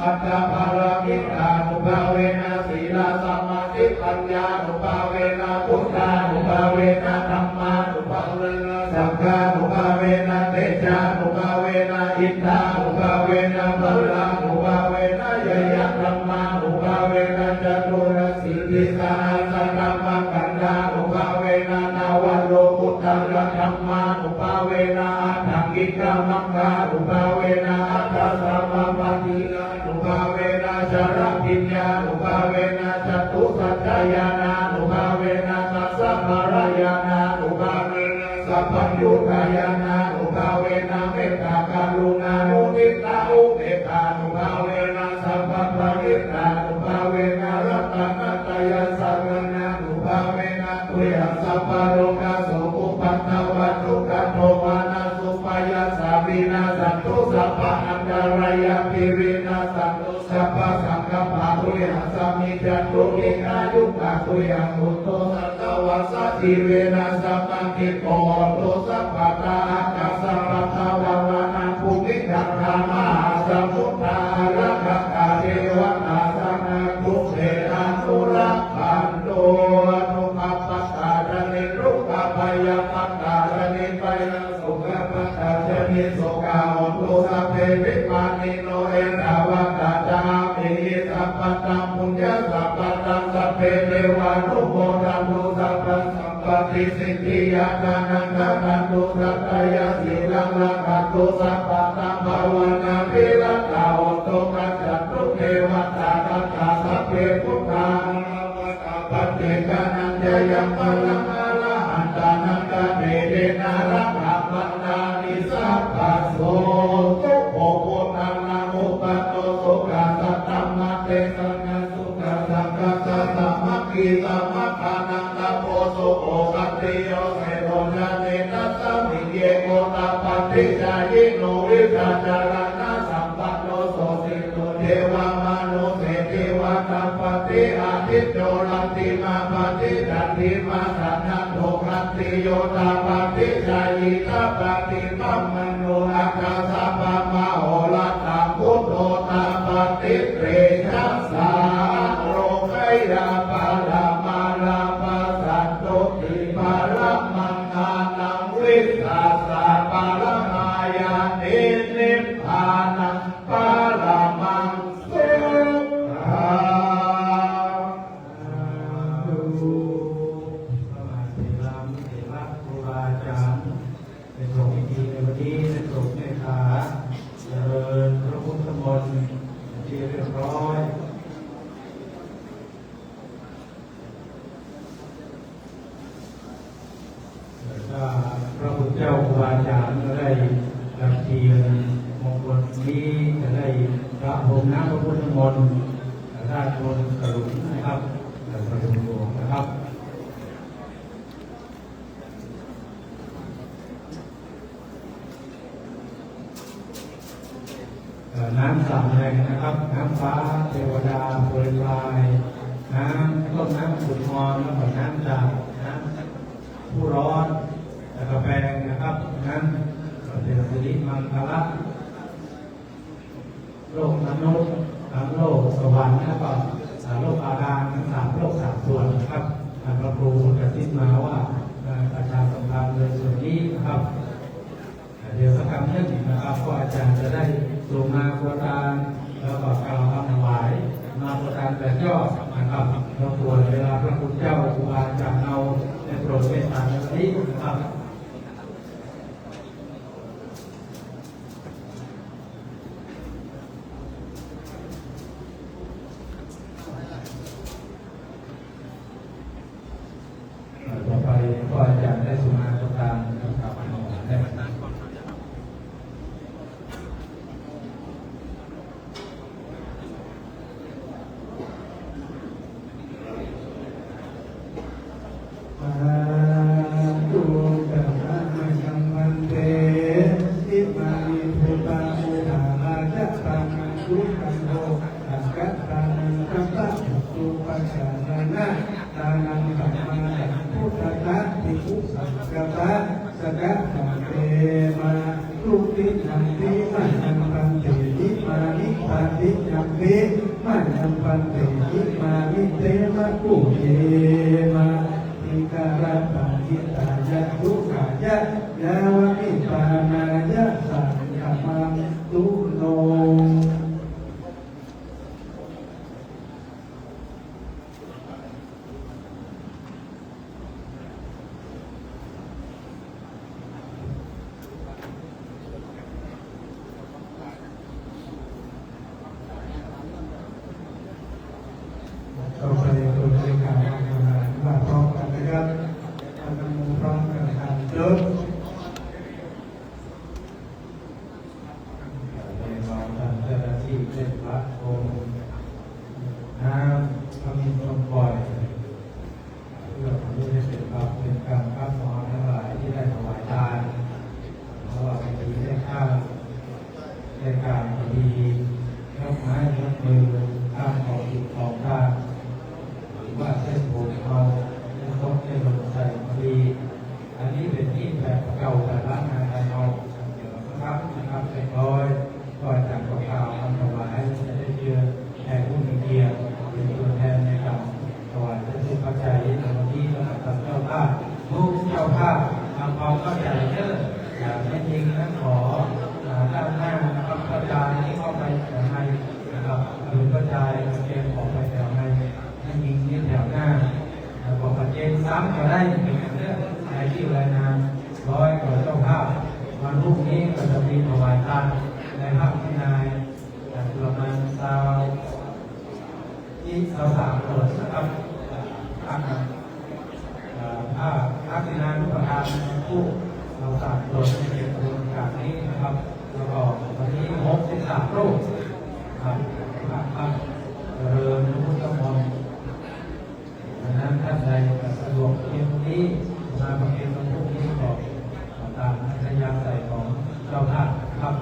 attapāramitānubhāvena sīlasamādhipaññānubhāvena buddhānubhāvena dhammānubhāvena saṅghānubhāvena tejānubhāvena iddhānubhāvena balānubhāvena ñeyyadhammānubhāvena caturāsītisahassadhammakkhandhānubhāvena navalokuttaradhammānubhāvena aṭṭhaṅgikamaggānubhāvena aṭṭhasamāpattiyānubhāvena chaḷabhiññānubhāvena catusaccañāṇānubhāvena dasabalañāṇānubhāvena sabbaññutañāṇānubhāvena mettākaruṇāmuditāupekkhānubhāvena sabbaparittānubhāvena ratanattayasaraṇānubhāvena tuyhaṃ sabbarogasokupaddavadukkhadomanassupāyāsā vinassantu sabbaantarāyāpi vinassantu sabbasaṅkappā tuyhaṃ samijjhantu dīghāyukā tuyhaṃ hotu satavassajīvena samaṅgiko hotu sabbadā. Ākāsapabbatavanabhūmigaṅgāmahāsamuddā ārakkhakā devatā sadā tumhe anurakkhantu. Dukkhappattā ca niddukkhā bhayappattā ca nibbhayā sokappattā ca nissokā hontu sabbepi pāṇino. Ettāvatā ca amhehi sambhataṃ puññasampadaṃ sabbe devānumodantu sabbasampattisiddhiyā. Dānaṃ dadantu saddhāya sīlaṃ rakkhantu sabbadā bhāvanābhiratā hontu gacchantu devatāgatā. Sabbe buddhā balappattā paccekānañca yaṃ balaṃ arahantānañca tejena rakkhaṃ bandhāmi sabbaso. Sukho buddhānamuppādo sukhā saddhammadesanā sukhā saṅghassa sāmaggī samaggānaṃ tapo sukho. Khattiyo seṭṭho jāne tasmiṃ ye gotapati jāyino vijjācaraṇasampanno josito devamanusseshiva. Tapati ādicco rattimābhāti candimā sannaddho khattiyo tapati jhāyī tapati brāhmaṇo atha sabbamā horattā buddho tapati tejasā. Rogā yā paramaṃ labhaṃ santuṭṭhiṃ paramaṃ dānaṃ vissāsaparamā ñāti nibbānaṃ paramaṃ sukhaṃ. สาธุ พระมหาเถระ เถระครูบาอาจารย์ เป็นสงฆ์พิธีในวันนี้เป็นสงฆ์เมตตา เจริญพระพุทธมนต์เป็นที่เรียบร้อย ถ้าพระคุณเจ้าครูบาอาจารย์ก็ได้ประเคนมงคลนี้ จะได้ประพรมน้ำพระพุทธมนต์ราชมนต์กรุณนะครับ ประพรมหลวงนะครับ เ น้ำสามแหล่งนะครับ น้ำฟ้า เทวดา โปรยปลาย น้ำต้นน้ำผุดมอน แล้วก็น้ำจาก น้ำพุร้อน แล้วก็แปลงนะครับ นั้นก็เป็นสิริมังคละ โลกมนุษย์ ทั้งโลกสวรรค์ แล้วก็โลกบาดาล ทั้งสามโลกสามส่วนนะครับ ท่านพระครูกระซิบมาว่า เอ่อ ประชาสัมพันธ์ในส่วนนี้นะครับ เดี๋ยวสักคำหนึ่งนะครับ ก็อาจารย์จะได้ลงมาประทาน แล้วก็กล่าวคำถวาย มาประทานแบบย่อนะครับ รบกวนเวลาพระคุณเจ้าครูบาอาจารย์เราได้โปรดเมตตาในวันนี้นะครับ ต่อไปก็อาจารย์ได้สุมาตตามนะครับ Sādhu ca mayaṃ bhante, imāni bhūtāni ṭhānā ca pāṇā sukhaṃ bhogasampadā, ṭhānaṃ dhammaṃ paṇḍitānaṃ samaṇānaṃ buddhānaṃ bhikkhūnaṃ saṅghassa ca bhante. Mā tu tiṇṇanti mayaṃ bhante, imāni patiññāpi mayaṃ bhante, imāni te bhikkhave, mā dīgharattaṃ hitāya sukhāya yāva nibbānāya saṅkhamantu no. ต่อไป เราจะกล่าวคำถวายว่าพร้อมกันนะครับ พนมมือพร้อมกัน สามจบ เรียนรองท่านเจ้าหน้าที่เทศบาลโพนน้ำพระมิตรชมปล่อย เพื่อผลบุญให้เป็นบาปเป็นกรรมครับ ขอทั้งหลายที่ได้ถวายทาน เพราะว่าบางทีได้ข้าวได้กาบพอดี ยกไม้ยกมือข้ามของกินของทาน หรือว่าเส้นผมเราได้ครบได้ลงใส่พอดี อันนี้เป็นที่แบบเก่าแต่ละงานเราเดี๋ยวสักพักนะครับเรียบร้อย ก็จะกล่าวคำถวายจะได้เชิญแขกผู้มีเกียรติเป็นตัวแทนในการถวายพระทรัพย์ปัจจัยในวันนี้ แล้วก็ท่านเจ้าภาพ ทุกเจ้าภาพทำความเข้าใจเด้อ อย่างแท้จริงนั้นขอ อ่า ด้านหน้านะครับ พระอาจารย์นี่เข้าไปแถวในนะครับ หรือพระอาจารย์เตรียมออกไปแถวใน ให้ยิงนี่แถวหน้า แล้วก็ประเคนซ้ำก็ได้ เป็นเรื่องรายชื่อรายนาม ร้อยกว่าเจ้าภาพ วันพรุ่งนี้ก็จะมีถวายทานในภาคพินาย ประมาณซาว ที่ซาวสามโปรดนะครับ ภาค เอ่อ ภาค ภาคพินายผู้ประธานผู้ซาวสามโปรดในเขตตำบลกาดนี้นะครับ แล้วก็วันนี้หกสิบสามรูปครับ ภาค ภาคเจริญพุทธมนต์ ดังนั้นท่านใดจะสะดวกเพียงนี้ มาประเคนวันพรุ่งนี้ก็ตามอัธยาศัยของเจ้าภาพนะครับ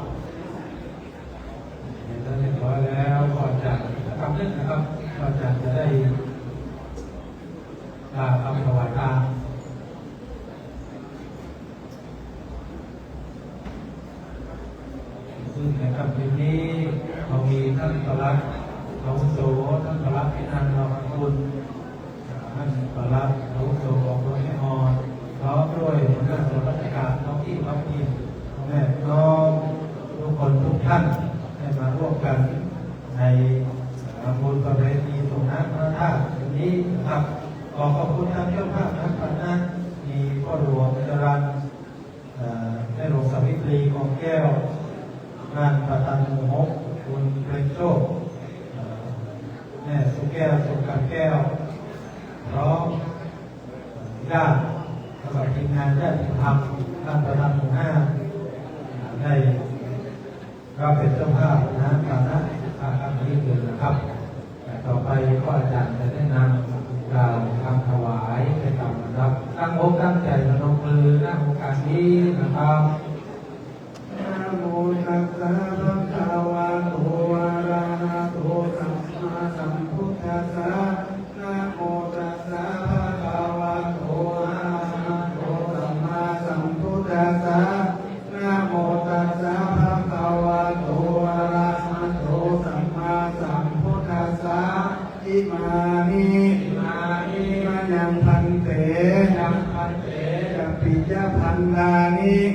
เห็นแล้วเรียบร้อยแล้ว ก็อาจารย์สักคำหนึ่งนะครับ ก็อาจารย์จะได้กล่าวคำถวายทาน ซึ่งในค่ำคืนนี้เรามีท่านปลัดอาวุโส ท่านปลัดพินันท์ รองอกุล ท่านปลัดอาวุโสของเมืองแม่ออน พร้อมด้วยหัวหน้าส่วนราชการท้องที่ท้องถิ่น พ่อแม่พี่น้องทุกคนทุกท่าน ได้มาร่วมกันใน เอ่อ บุญประเพณีส่งน้ำพระธาตุวันนี้นะครับ ขอขอบคุณทางเจ้าภาพทั้งคณะ มีพ่อหลวงจรัญ เอ่อ แม่หลวงสาวิตรี กองแก้ว บ้านป่าตันหมู่หก คุณเปรมโชค เอ่อ แม่สุแก้ว สุขคำแก้ว พร้อม เอ่อ ญาติ แล้วก็ทีมงานญาติธรรม บ้านป่าตันหมู่ห้า เอ่อ ได้ ก็เป็นเจ้าภาพนะ ฐานะ อ่า ครั้งนี้เลยนะครับ แต่ต่อไปก็อาจารย์จะแนะนำกล่าวคำถวายไปตามลำดับ ตั้งอกตั้งใจพนมมือ ณ โอกาสนี้นะครับ Namo tassa bhagavato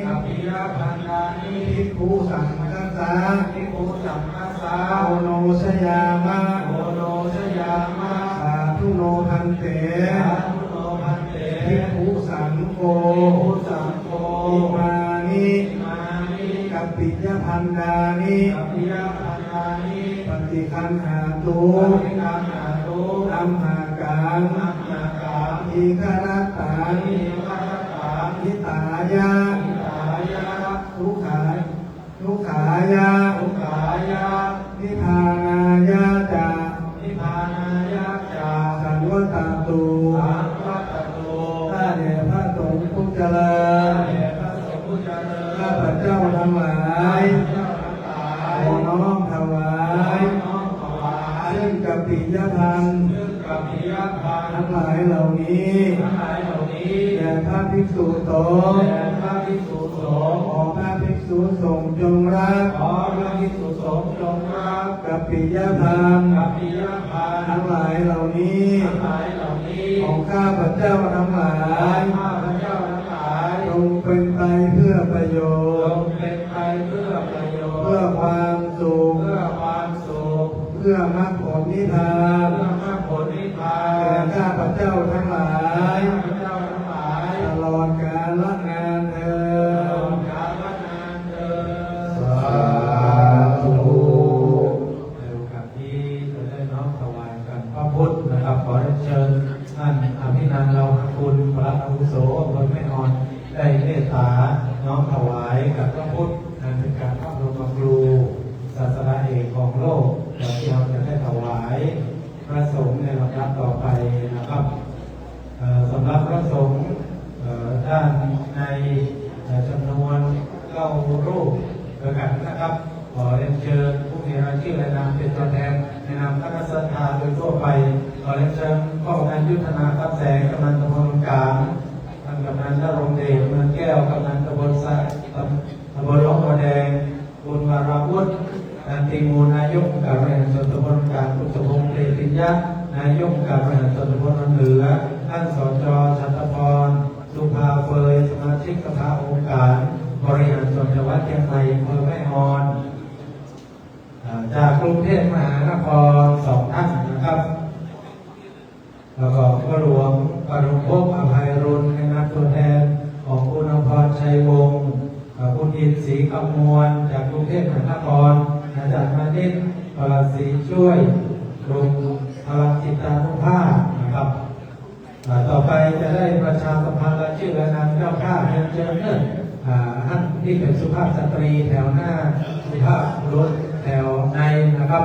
Kappiyabhaddāni. Bhikkhusaṅghassa. Bhikkhusaṅghassa. Oṇojayāma. Oṇojayāma. Sādhu no bhante. Sādhu no bhante. Bhikkhusaṅgho. Bhikkhusaṅgho. Imāni. Imāni. Kappiyabhaddāni. Kappiyabhaddāni. Paṭiggaṇhātu. Paṭiggaṇhātu. Amhākaṃ. Amhākaṃ. Dīgharattaṃ. Dīgharattaṃ. Hitāya. Hitāya. Dukkhā-, dukkhāya. Dukkhāya. Nibbānāya ca. Nibbānāya ca. Saṃvattatu. Saṃvattatu. ข้าแต่พระสงฆ์ผู้เจริญ ข้าแต่พระสงฆ์ผู้เจริญ ข้าพเจ้าทั้งหลาย ข้าพเจ้าทั้งหลาย ขอน้อมถวาย ขอน้อมถวาย ซึ่งกัปปิยพันธ์ ซึ่งกัปปิยพันธ์ ทั้งหลายเหล่านี้ ทั้งหลายเหล่านี้ แด่พระภิกษุสงฆ์ แด่พระภิกษุสงฆ์ ขอพระภิกษุสงฆ์จงรับ ขอพระภิกษุสงฆ์จงรับ กัปปิยพันธ์ กัปปิยพันธ์ ทั้งหลายเหล่านี้ ทั้งหลายเหล่านี้ ของข้าพเจ้าทั้งหลาย ของข้าพเจ้าทั้งหลาย จงเป็นไปเพื่อประโยชน์ จงเป็นไปเพื่อประโยชน์ เพื่อความสุข เพื่อความสุข เพื่อมรรคผลนิพพาน เพื่อมรรคผลนิพพาน แก่ข้าพเจ้าทั้งหลาย แก่ข้าพเจ้าทั้งหลาย ตลอดกาลนานเทอญ ตลอดกาลนานเทอญ สาธุ ในโอกาสนี้จะได้น้อมถวายกันพระพุทธนะครับ ขอเรียนเชิญท่านอภินันท์ เลาหะกุล พระอาวุโสอำเภอแม่ออน ได้เมตตาน้อมถวายกับพระพุทธ อันเป็นการพระบรมครู ศาสดาเอกของโลก ที่เราจะได้ถวายพระสงฆ์ในลำดับต่อไปนะครับ เอ่อ สำหรับพระสงฆ์ เอ่อ ด้านใน เอ่อ จำนวนเก้ารูปด้วยกันนะครับ ขอเรียนเชิญผู้มีรายชื่อและนามเป็นตัวแทนในนามคณะศรัทธาโดยทั่วไป ขอเรียนเชิญพ่อกำนันยุทธนา ทรัพย์แสง กำนันตำบลกลาง ท่านกำนันณรงค์เดช เมืองแก้ว กำนันตำบลสะ ตำบลหนองบัวแดง คุณวราวุฒิ ตันติมูล นายกองค์การบริหารส่วนตำบลกลาง คุณสมพงษ์ เตปิญญะ นายกองค์การบริหารส่วนตำบลเหนือ ท่าน สจ.ฉัตรพร สุภาเฟย สมาชิกสภาองค์การบริหารส่วนจังหวัดเชียงใหม่ อำเภอแม่ออน อ่า จากกรุงเทพมหานคร สองท่านนะครับ แล้วก็พ่อหลวงปานุภพ อภัยรุณ ในนามตัวแทนของคุณอมรชัยวงศ์ กับคุณอินทร์ ศรีคำมวล จากกรุงเทพมหานคร อาจารย์มานิต พลังศรีช่วย กลุ่มพลังจิตตานุภาพนะครับ อ่า ต่อไปจะได้ประชาสัมพันธ์รายชื่อและนามเจ้าภาพ เรียนเชิญเนอะ อ่า ท่านที่เป็นสุภาพสตรีแถวหน้า สุภาพบุรุษแถวในนะครับ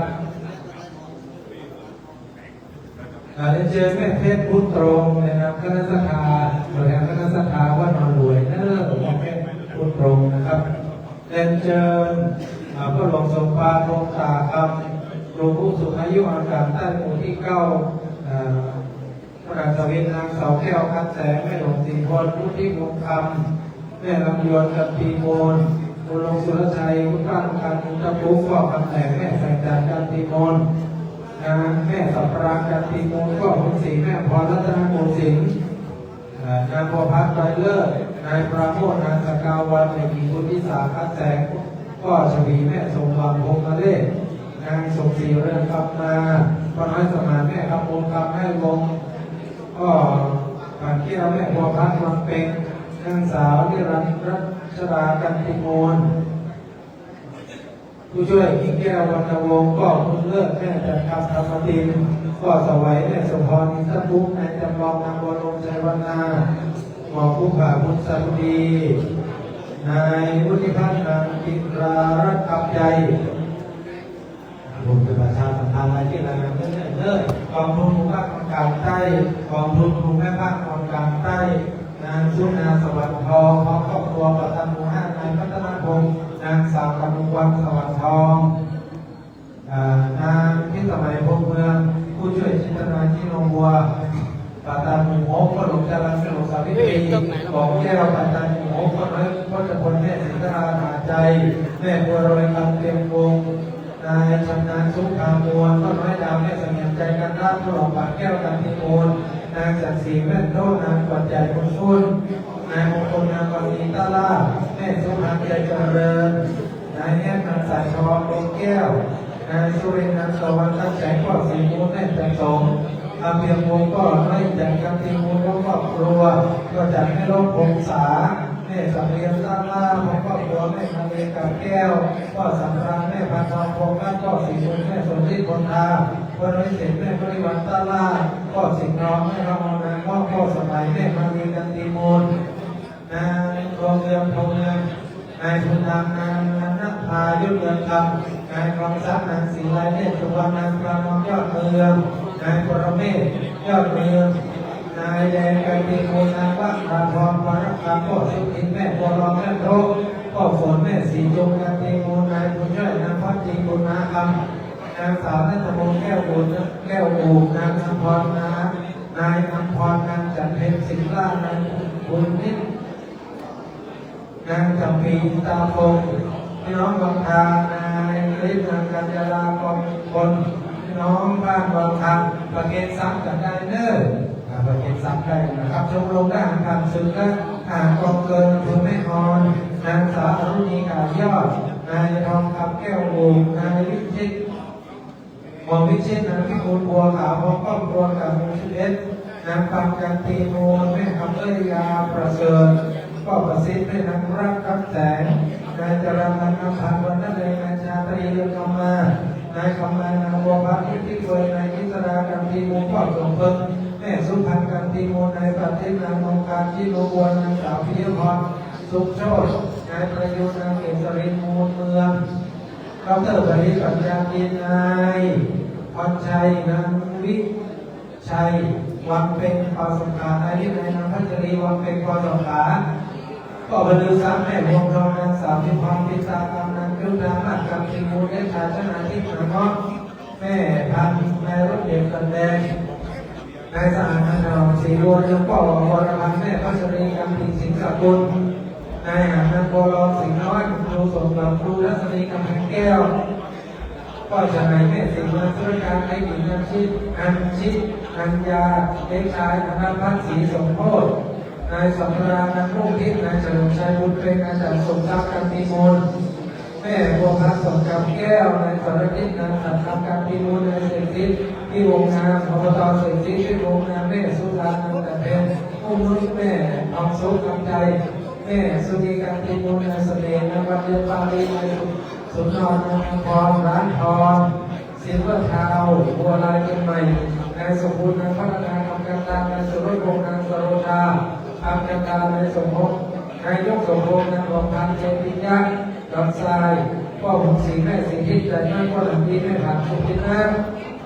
อ่า เรียนเชิญแม่เพชร พุทธตรง ในนามคณะศรัทธา ตัวแทนคณะศรัทธาวัดหนองหลวยเนอะ แม่เพชร พุทธตรงนะครับ เรียนเชิญ อ่า พ่อหลวงสมภาร พงษ์ตาคำ ครูผู้สูงอายุองค์การใต้หมู่ที่เก้า อ่า พระนางสวิน นางเสาแก้ว คันแสง แม่หลวงศรีพล วุฒิวงศ์คำ แม่ลำยวน กันตีมูล คุณลุงสุรชัย คุณป้าองค์การ คุณตะปุ๊ ก็คันแสง แม่แสงจันทร์ กันตีมูล นางแม่สัปปราง กันตีมูล ก็คุณศรี แม่พร รัตนโกสินทร์ เอ่อ นางบัวพัด ดอยเลิศ นายปราโมทย์ นางสกาวรรณ เด็กหญิงบุญวิสา คันแสง ก็ชวี แม่สมหวัง พรหมเรศ นางสมศรี เรืองคำมา ป้าน้อยสมาน แม่คำมูล คำให้วงศ์ ก็ ปั่นแก้ว แม่บัวพัด วังเปง นางสาวนิรันดร์รัชดา กันติมูล ผู้ช่วยกิ่งแก้ว วรรณวงศ์ ก็บุญเลิศ แม่จันทร์คำ ธรรมติน ก็สวัย แม่สมพร อินทร์ปุ๊ นายจำลอง นางบัวลม ชัยวรรณา หมอภูผา บุญสารุดี นายวุฒิพัฒน์ นางจิตรารัตน์ คำใจ ผมจะประชาสัมพันธ์รายชื่อรายนามเรื่อยๆเด้อ กองทุนหมู่บ้านคนกลางใต้ กองทุนหมู่แม่บ้านคนกลางใต้ นางสุนา สวัสดิ์ทอง พร้อมครอบครัว ประธานหมู่ห้า นายพัฒนพงษ์ นางสาวกนกวัน สวัสดิ์ทอง อ่า นางพิสมัย พงษ์เมือง ผู้ช่วยจิตนา ชิโนบัว ประธานหมู่หก พ่อหลวงจรัญ แม่หลวงสาวิตรี เฮ้ย ตรงไหนล่ะ ของแก้ว ประธานหมู่หก พ่อน้อย พจน์พล แม่ศรีธรา มหาชัย แม่บัวรอย คำเตรียมวงศ์ นายชำนาญ สุภาพร พ่อน้อยดาว แม่เสงี่ยมใจ กันทะ พ่อหลวงปานแก้ว กันติมูล นางแสงสี แม่นโทษ นางขวัญใจ บุญคุณ นายมงคล นางวลี ต้าล่า แม่สุพรรณ ใจเจริญ นายแฮก นางสายทอง ดวงแก้ว นายสุรินทร์ นางสวรรค์ ตั้งแสง พ่อศรีมูล แม่จันทร์สม อาเพียงวงศ์ พ่อน้อยจันทร์ กันติมูล พร้อมครอบครัว ก็จัดให้ร่มพงษา แม่สำเรียง ต้าล่า พร้อมครอบครัว แม่มาลี กาบแก้ว พ่อสำราญ แม่พันทอง พงษ์รัตน์ พ่อศรีมูล แม่สมฤทธิ์ พลทา พ่อน้อยเศรษฐ แม่บริวาร ต้าล่า พ่อสิงห์ทอง แม่ทอง นางม่วง พ่อสมัย แม่มาลี กันติมูล นางดวงเรือง พงษ์เรือง นายบุญธรรม นางนันทภา ยุทธเรืองคำ นายทองทรัพย์ นางศรีไล เนตรสุวรรณ นางประนอม ยอดเมือง นายปรเมศ ยอดเมือง นายแดง กันติมูล นางวราพร พรคำ พ่อสุทิน แม่บัวรอง แม่โท พ่อฝน แม่ศรีจุง กันติมูล นายบุญช่วย นางพักดี บุญมาคำ นางสาวนัทมนต์ แก้วบุญ แก้วบุญ นางอัมพร นาง นายอัมพร นางจันเพ็ญ สิงห์ล่า นายบุญนิต นางจำปี ตาคง พี่น้องวังทาง นายฤทธิ์ นางกัญญาลา กองพล พี่น้องบ้านวังทาง ประเคนทรัพย์ จัดได้เนอะ อ่า ประเคนทรัพย์ ได้นะครับ ชมรมทหารผ่านศึก และทหารกองเกิน อำเภอแม่ออน นางสาวอรุณี ขายอด นายทองคำ แก้ววงศ์ นายวิชิต หม่อมวิชิต นางพิบูล บัวขาว พร้อมครอบครัว จากหมู่สิบเอ็ด นางปัน กันติมูล แม่คำเอื้อย ยาประเสริฐ พ่อประสิทธิ์ แม่นางรัก คำแสง นายจรัญ นางคำพันธ์ วรรณเดช นายชาตรี เรืองคำมา นายคำมา นางบัวพัฒน์ อิทธิเฟย นายอิสรา กันติมูล พ่อสมเพิง แม่สุพรรณ กันติมูล นายประสิทธิ์ นางนงคาร ชิโนบัว นางสาวปิยพร สุขโชติ นายประยูร นางเกษริน มูลเมือง ดอกเตอร์ ปริญญาตรี นายพรชัย นางวิชัย วังเพ็ง ป.สงขลา นายวินัย นางพัชรี วังเพ็ง ป.สงขลา พ่อพลือทรัพย์ แม่พวงทอง นางสาวพิมพร ปิตาคำ นางจุฑามาศ กันติมูล เอชา ชนาทิพย์ นางเงาะ แม่พันธุ์ นายรถเด็กกันแดง นายสะอาด นางถนอม ศรีบัวเรือง ป้อ วรพันธ์ แม่พัชรี กำติ สิงสกุล นายหาญ นางบัวรอง สิงห์น้อย ครูสมหวัง ครูทัศนี กำแพงแก้ว ป้อฉะไหน แม่สิงห์ นางสุรการ นายหญิง นางชิด อัญชิด อัญญา เด็กชาย ธนพัฒน์ ศรีสมโพธิ์ นายสำราญ นางรุ่งทิพย์ นายเฉลิมชัย บุญเป็น นายจันทร์สมทรัพย์ กันติมูล แม่บัวพัฒน์ สมกำแก้ว นายสรณิต นางสังคำ กันติมูล นายเศรษฐิต ที่วงงาม อบต เศรษฐิต ที่วงงาม แม่สุดา นางจันเพ็ญ ผู้นุช แม่ทองสุข กำใจ แม่สุนี กันติมูล นายเสน่ห์ นางวันเดือน ปาลี นายสุนทร นางพร ร้านทอง ซิลเวอร์ทาวน์ บัวลาย เชียงใหม่ นายสมบูรณ์ นางพัฒนา คำกันตา นายสุรพงษ์ นางสโรชา คำกันตา นายสมพงษ์ นายกสมพงษ์ นางทองพันธ์ เจติยะ ดอนทราย พ่อหงศรี แม่ศรีทิพย์ ใจมาก พ่อหลังดี แม่ผัน สุพินนาถ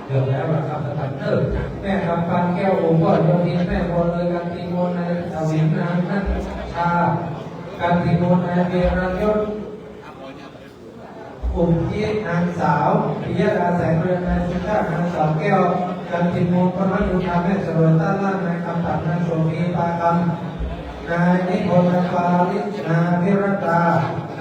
เกือบแล้วล่ะครับ สตันเตอร์ แม่คำปัน แก้วโอ พ่อโยธิน แม่บัวเลย กันติมูล นายสวิน นางนัชชา กันติมูล นายเวียรยศ กลุ่มที่นางสาว ปิยดา แสงเรือง นายสุชาติ นางสาวแก้ว กันติมูล พระยุทธา แม่เสวย ต้านล่าง นายคำตัน นางโสภี ปาคำ นายนิพนธ์ นางปาลินา วิรตา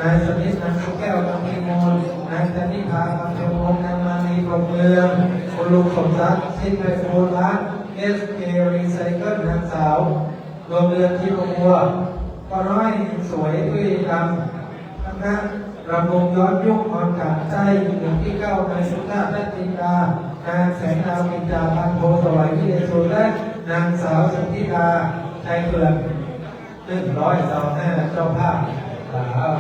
นายสนิท นางสุแก้ว กันติมูล นายจันทิพา คำชมวงศ์ นางมาลี พรหมเมือง คุณลุงสมศักดิ์ ชิดไพบูลย์ ร้าน เอสเค รีไซเคิล นางสาว ดวงเดือน ทิพย์บัว ป้อน้อย สวย ตุ้ยดำ คณะรำวงย้อนยุค ออนขัน ใต้ หมู่ที่เก้า นายสุชาติ รัตตินดา นางแสงดาว กิจจาพันโท สวัย วิเดสูร และนางสาว สุทธิดา ชัยเผือก หนึ่งร้อยสองห้า เจ้าภาพ อ่า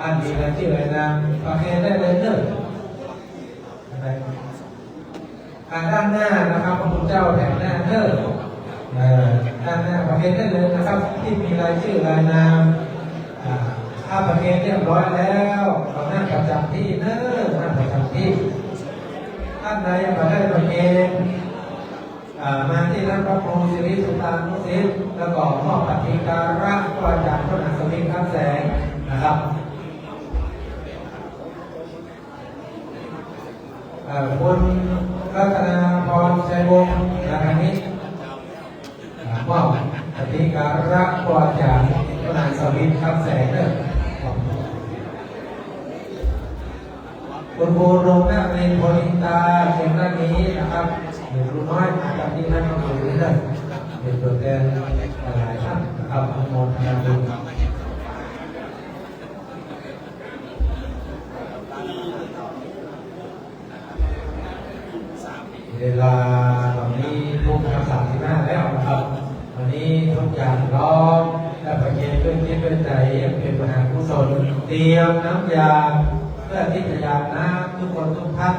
อ่านดีนะ ชื่ออะไรนะ ประเคนได้เลยเนอะ อ่า ด้านหน้านะครับ พระคุณเจ้าแถวหน้าเนอะ เอ่อ ด้านหน้าประเคนได้เลยนะครับ ที่มีรายชื่อรายนาม อ่า ถ้าประเคนเรียบร้อยแล้ว เรานั่งประจำที่เนอะ นั่งประจำที่ ท่านใดยังไม่ได้ประเคน อ่า มาที่ท่านพระครูสิริสุตานุสิทธิ์ แล้วก็มอบปฏิการะครูอาจารย์ พระมหาสมิง คำแสง นะครับ เอ่อ คุณรัตนาพร ชัยวงศ์ นาคณิต อ่า มอบปฏิการะครูอาจารย์ พระมหาสมิง คำแสง เนอะ คุณครูดวงนครินทร์ โพลินตา เชิญด้านนี้นะครับ เดี๋ยวครูน้อยมากับที่นั่นก็คือเรื่องเป็นตัวแทนหลายๆท่าน ครับ อนุโมทนาบุญ เวลาตอนนี้ทุ่มสามสิบห้าแล้วนะครับ วันนี้ทุกอย่างพร้อม และประเคนด้วยจิตด้วยใจยังเป็นมหากุศล เตรียมน้ำยาเพื่อที่จะยามน้ำทุกคนทุกท่าน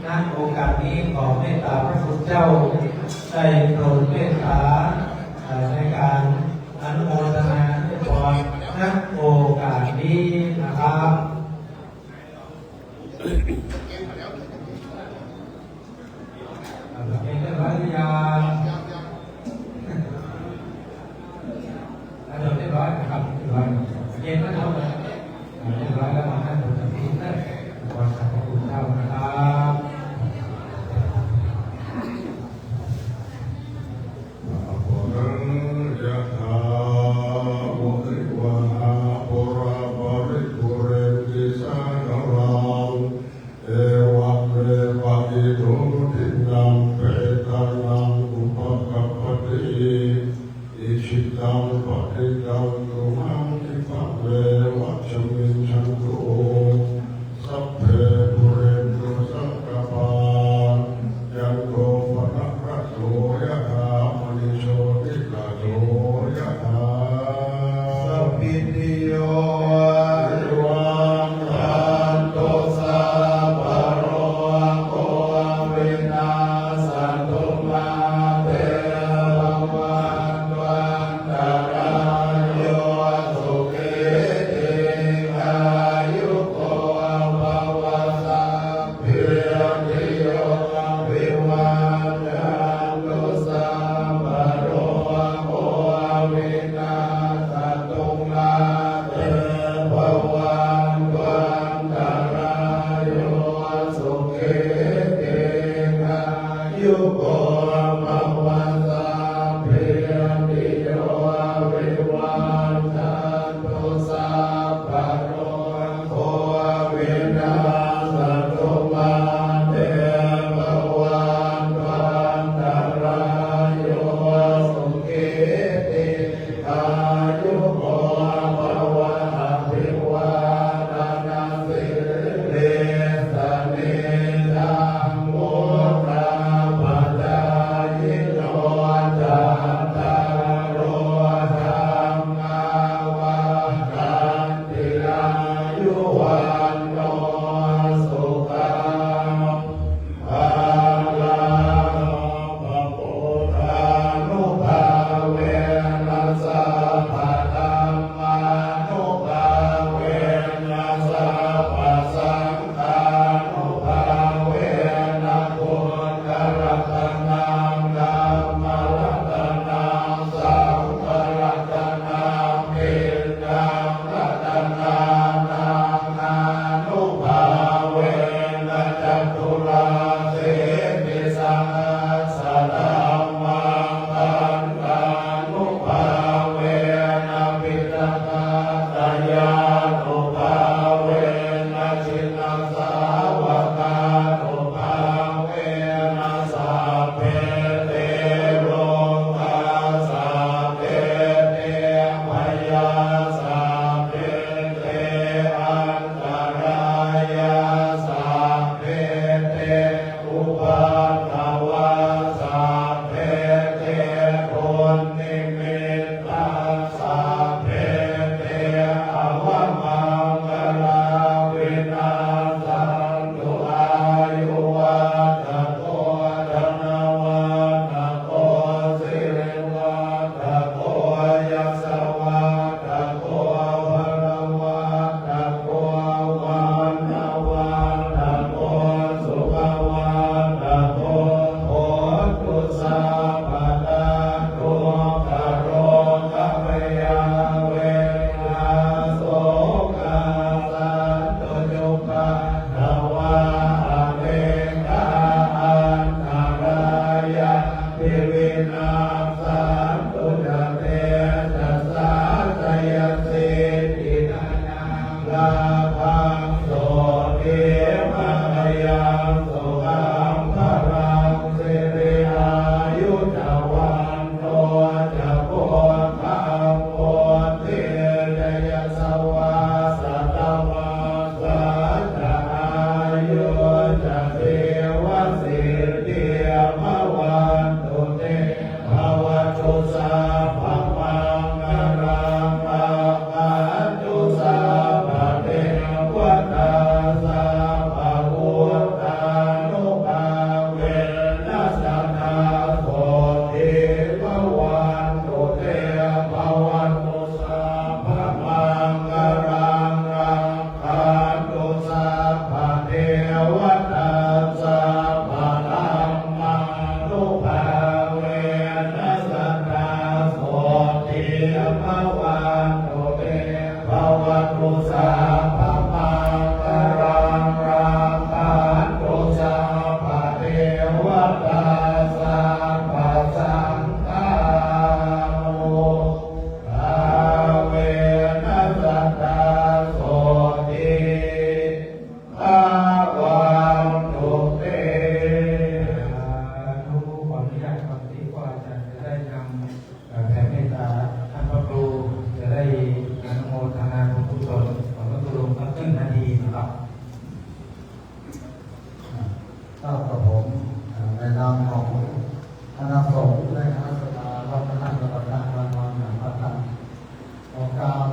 ณ โอกาสนี้ขอเมตตาพระคุณเจ้า ได้โปรดเมตตา เอ่อ ในการอนุโมทนาให้พร ณ โอกาสนี้นะครับ เรียบร้อยหรือยัง เรียบร้อยนะครับ เรียบร้อย เรียบร้อยแล้ว ท่านผู้ที่ได้ ขอบพระคุณเจ้านะครับ Aparā yathā vārivahā pūrā paripūrenti sāgaraṃ, evameva ito dinnaṃ petānaṃ upakappati. Icchitaṃ patthitaṃ tumhaṃ khippameva samijjhatu. Sabba maṅgalaṃ rakkhantu sabba devatā, sabba saṅghānubhāvena sadā sotthī bhavantu te. สาธุ ขออนุญาต ก่อนที่ครูอาจารย์จะได้นำ เอ่อ แผ่เมตตา ท่านพระครูจะได้อนุโมทนาบุญกุศลของหลวงปู่รวมสักหนึ่งนาทีนะครับ ข้าพระผม เอ่อ ในนามของคณะสงฆ์และคณะศรัทธาวัดพระธาตุดอนพระธาตุ วัดวังหนามพระธาตุ ขอกราบ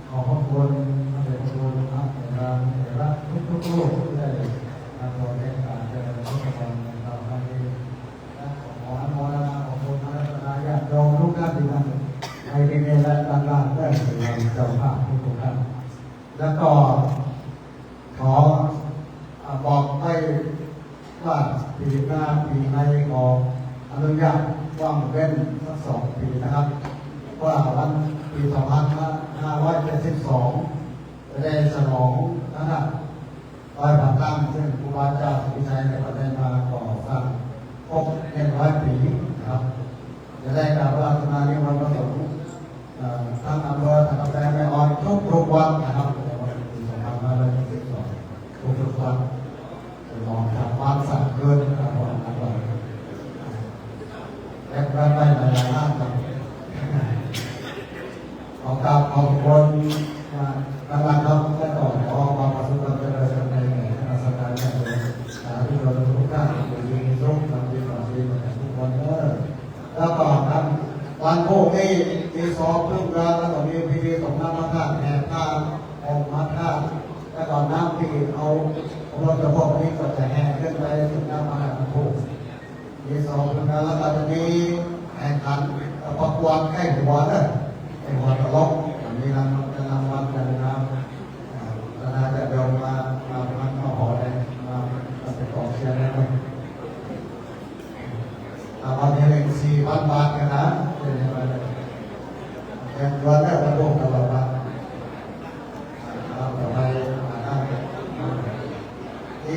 ขอบพระคุณพระเดชพระคุณพระเถรานุเถระทุกๆรูปที่ได้นำโดยเมตตาเจริญพุทธมนต์ในคราวนี้ และขออนุโมทนาขอบคุณพระรัตนญาติโยมทุกท่านที่มาในที่นี้และด้านล่างด้วย ที่เป็นเจ้าภาพทุกๆท่าน แล้วก็ขอ อ่า บอกไว้ว่าปีหน้าปีในขออนุญาตว่างเว้นสักสองปีนะครับ ว่าวันปีสองพันห้าร้อยเจ็ดสิบสอง จะได้ฉลองพระธาตุดอยผาตั้ง ซึ่งครูบาอาจารย์สุทธิชัยเนี่ยก็ได้มาก่อสร้างครบหนึ่งร้อยปีนะครับ จะได้กราบอาราธนานิมนต์พระสงฆ์ เอ่อ ทั้งอำเภอสันกำแพง แม่ออน ทุกๆวันนะครับ ในวันที่สองพันห้าร้อยหกสิบสอง ทุกๆวัน จะนอนสามวันสามคืนนะครับ วันละวัน และก็ได้หลายๆท่านครับ ขอกราบขอบคุณ อ่า ท่านนะครับ และก็ขอความสุขความเจริญในคณะสัตยาญาติโยม สาธุชนทุกท่าน อยู่ดีมีสุข ทำดีปฏิบัติดีกันทุกคนเด้อ แล้วก็ครับ วันพรุ่งนี้มีซ้อมเครื่องราง แล้วก็มีพิธีส่งน้ำพระธาตุ แห่ผ้าห่มพระธาตุ แล้วก็น้ำที่เอารถเฉพาะนี้ก็จะแห่ขึ้นไปส่งน้ำพระธาตุวันพรุ่ง มีซ้อมเครื่องราง แล้วก็จะมีแข่งขันประกวดไข้หัวเด้อ ไข้หัวตลก มีรางวัล รางวัลกันนะครับ อ่า คณะญาติโยมมา มา มา มาหอแดง มา มาเป็นกองเชียร์ได้ไหม อ่า วันนี้เองสี่พันบาทกันนะ เป็นยังไง แข่งขันได้วันพรุ่งตลอดวัน ครับ ต่อไป อ่า ครับ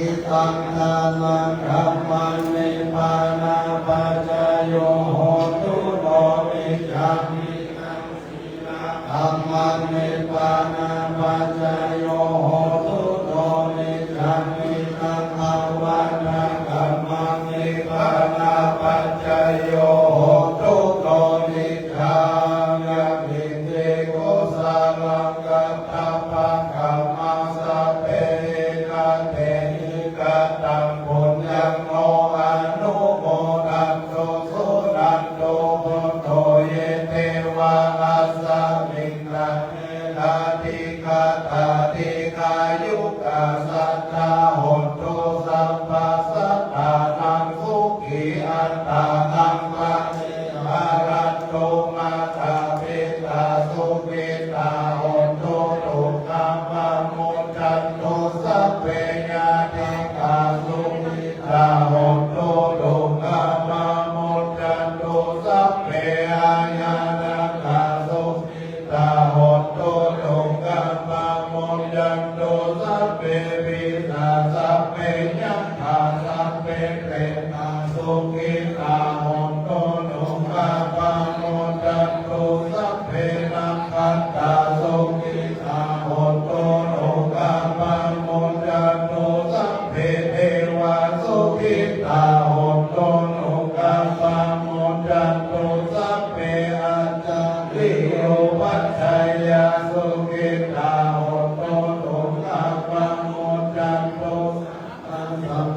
Idaṃ dānaṃ dhammaṃ nibbānapaccayo hotu, no niccaṃ idaṃ sīlaṃ dhammaṃ nibbānapaccayo hotu, no niccaṃ idaṃ āvajjadhammaṃ nibbānapaccayo hotu, no niccaṃ. Yaṃ kiñci kusalaṃ kattabbakammaṃ sabbehi katehi kataṃ puññaṃ no anumodantu suṇantu bhonto ye devā asmiṃ ṭhāne adhigatā dīghāyukā sadā hontu sabbasatānaṃ sukhī attānaṃ paṭiharantu. Mātā pitā sukhitā hontu, dukkhā pamuccantu, sabbe ñātikā sukhitā hontu, dukkhā pamuccantu, sabbe aññātakā sukhitā hontu, dukkhā pamuccantu, sabbe pisā sabbe yakkhā sabbe petā sukhitā hontu, dukkhā pamuccantu, sabbe nakkhattā sukhitā hontu, dukkhā pamuccantu, sabbe devā sukhitā hontu, dukkhā pamuccantu, sabbe ācariyupajjhāyā sukhitā hontu, dukkhā pamuccantu,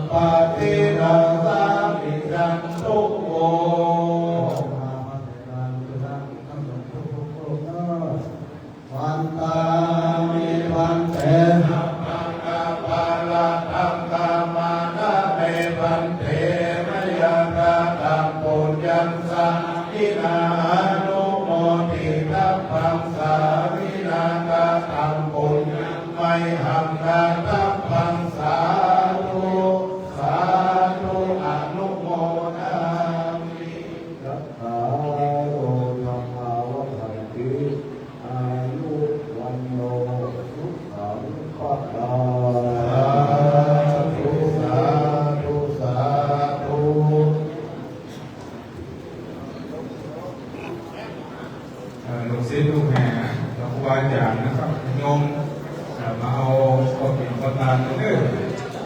sabbasampattīnaṃ samijjhantu vo. Vandāmi bhante. Sabbaṃ aparādhaṃ khamatha me bhante, mayā kataṃ puññaṃ sāminā anumoditabbaṃ, sāminā kataṃ puññaṃ mayhaṃ dātabbaṃ, sādhu sādhu anumodāmi. Cattāro dhammā vaḍḍhanti, āyu vaṇṇo สาธุ สาธุ สาธุ เอ่อ ลูกศิษย์ลูกหา ครูบาอาจารย์นะครับ โยม เอ่อ มาเอาข้าวกินข้าวทานกันเด้อ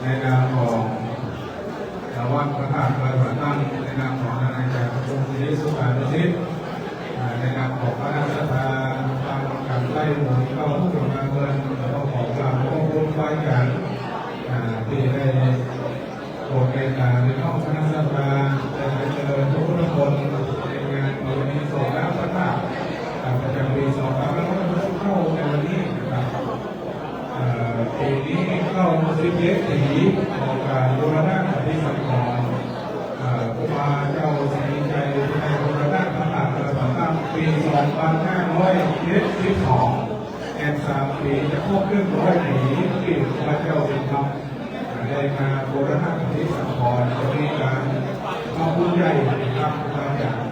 ในนามของ เอ่อ วัดพระธาตุดอยผาตั้ง ในนามของท่านอาจารย์พระครูศรีสุขานุสิทธิ์ อ่า ในนามของคณะศรัทธา ตามกำลังได้หมู่เข้าทุกหมู่นาเมือง แล้วก็ขอกราบขอบพระคุณครูบาอาจารย์ อ่า ที่ได้โปรดเมตตาในห้องคณะศรัทธา ได้เจริญพระพุทธมนต์ในงานประเพณีส่งน้ำพระธาตุ อ่า ประจำปีสองพันห้าร้อยหกสิบเก้า ในวันนี้นะครับ เอ่อ ปีนี้เข้าสิบเอ็ดปีของการบูรณะปฏิสังขรณ์ เอ่อ ครูบาเจ้าศรีชัยได้บูรณะพระธาตุดอยผาตั้งปีสองพันห้าร้อยเจ็ดสิบสอง แอมสามปีจะครบหนึ่งร้อยปีที่ครูบาเจ้าเป็นธรรม ได้มาบูรณะปฏิสังขรณ์ จะมีการทำบุญใหญ่นะครับ ครูบาอาจารย์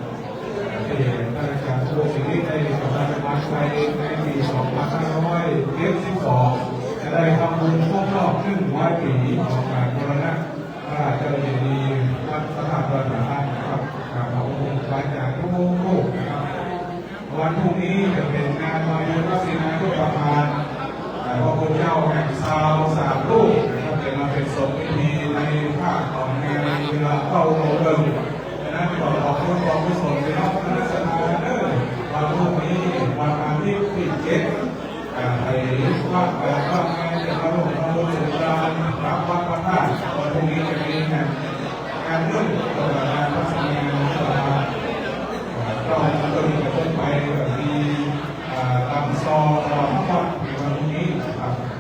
ที่ท่านอาจารย์โชติสิริได้ประชาสัมพันธ์ไปในปีสองพันห้าร้อยเจ็ดสิบสอง จะได้ทำบุญครบรอบหนึ่งร้อยปีของการบูรณะพระเจ้าเจดีย์วัดพระธาตุดอยผาตั้งนะครับ กราบขอบพระคุณครูบาอาจารย์ทุกรูปนะครับ วันพรุ่งนี้จะเป็นงานมาบุญวัดศรีนานุปทาน แต่ว่า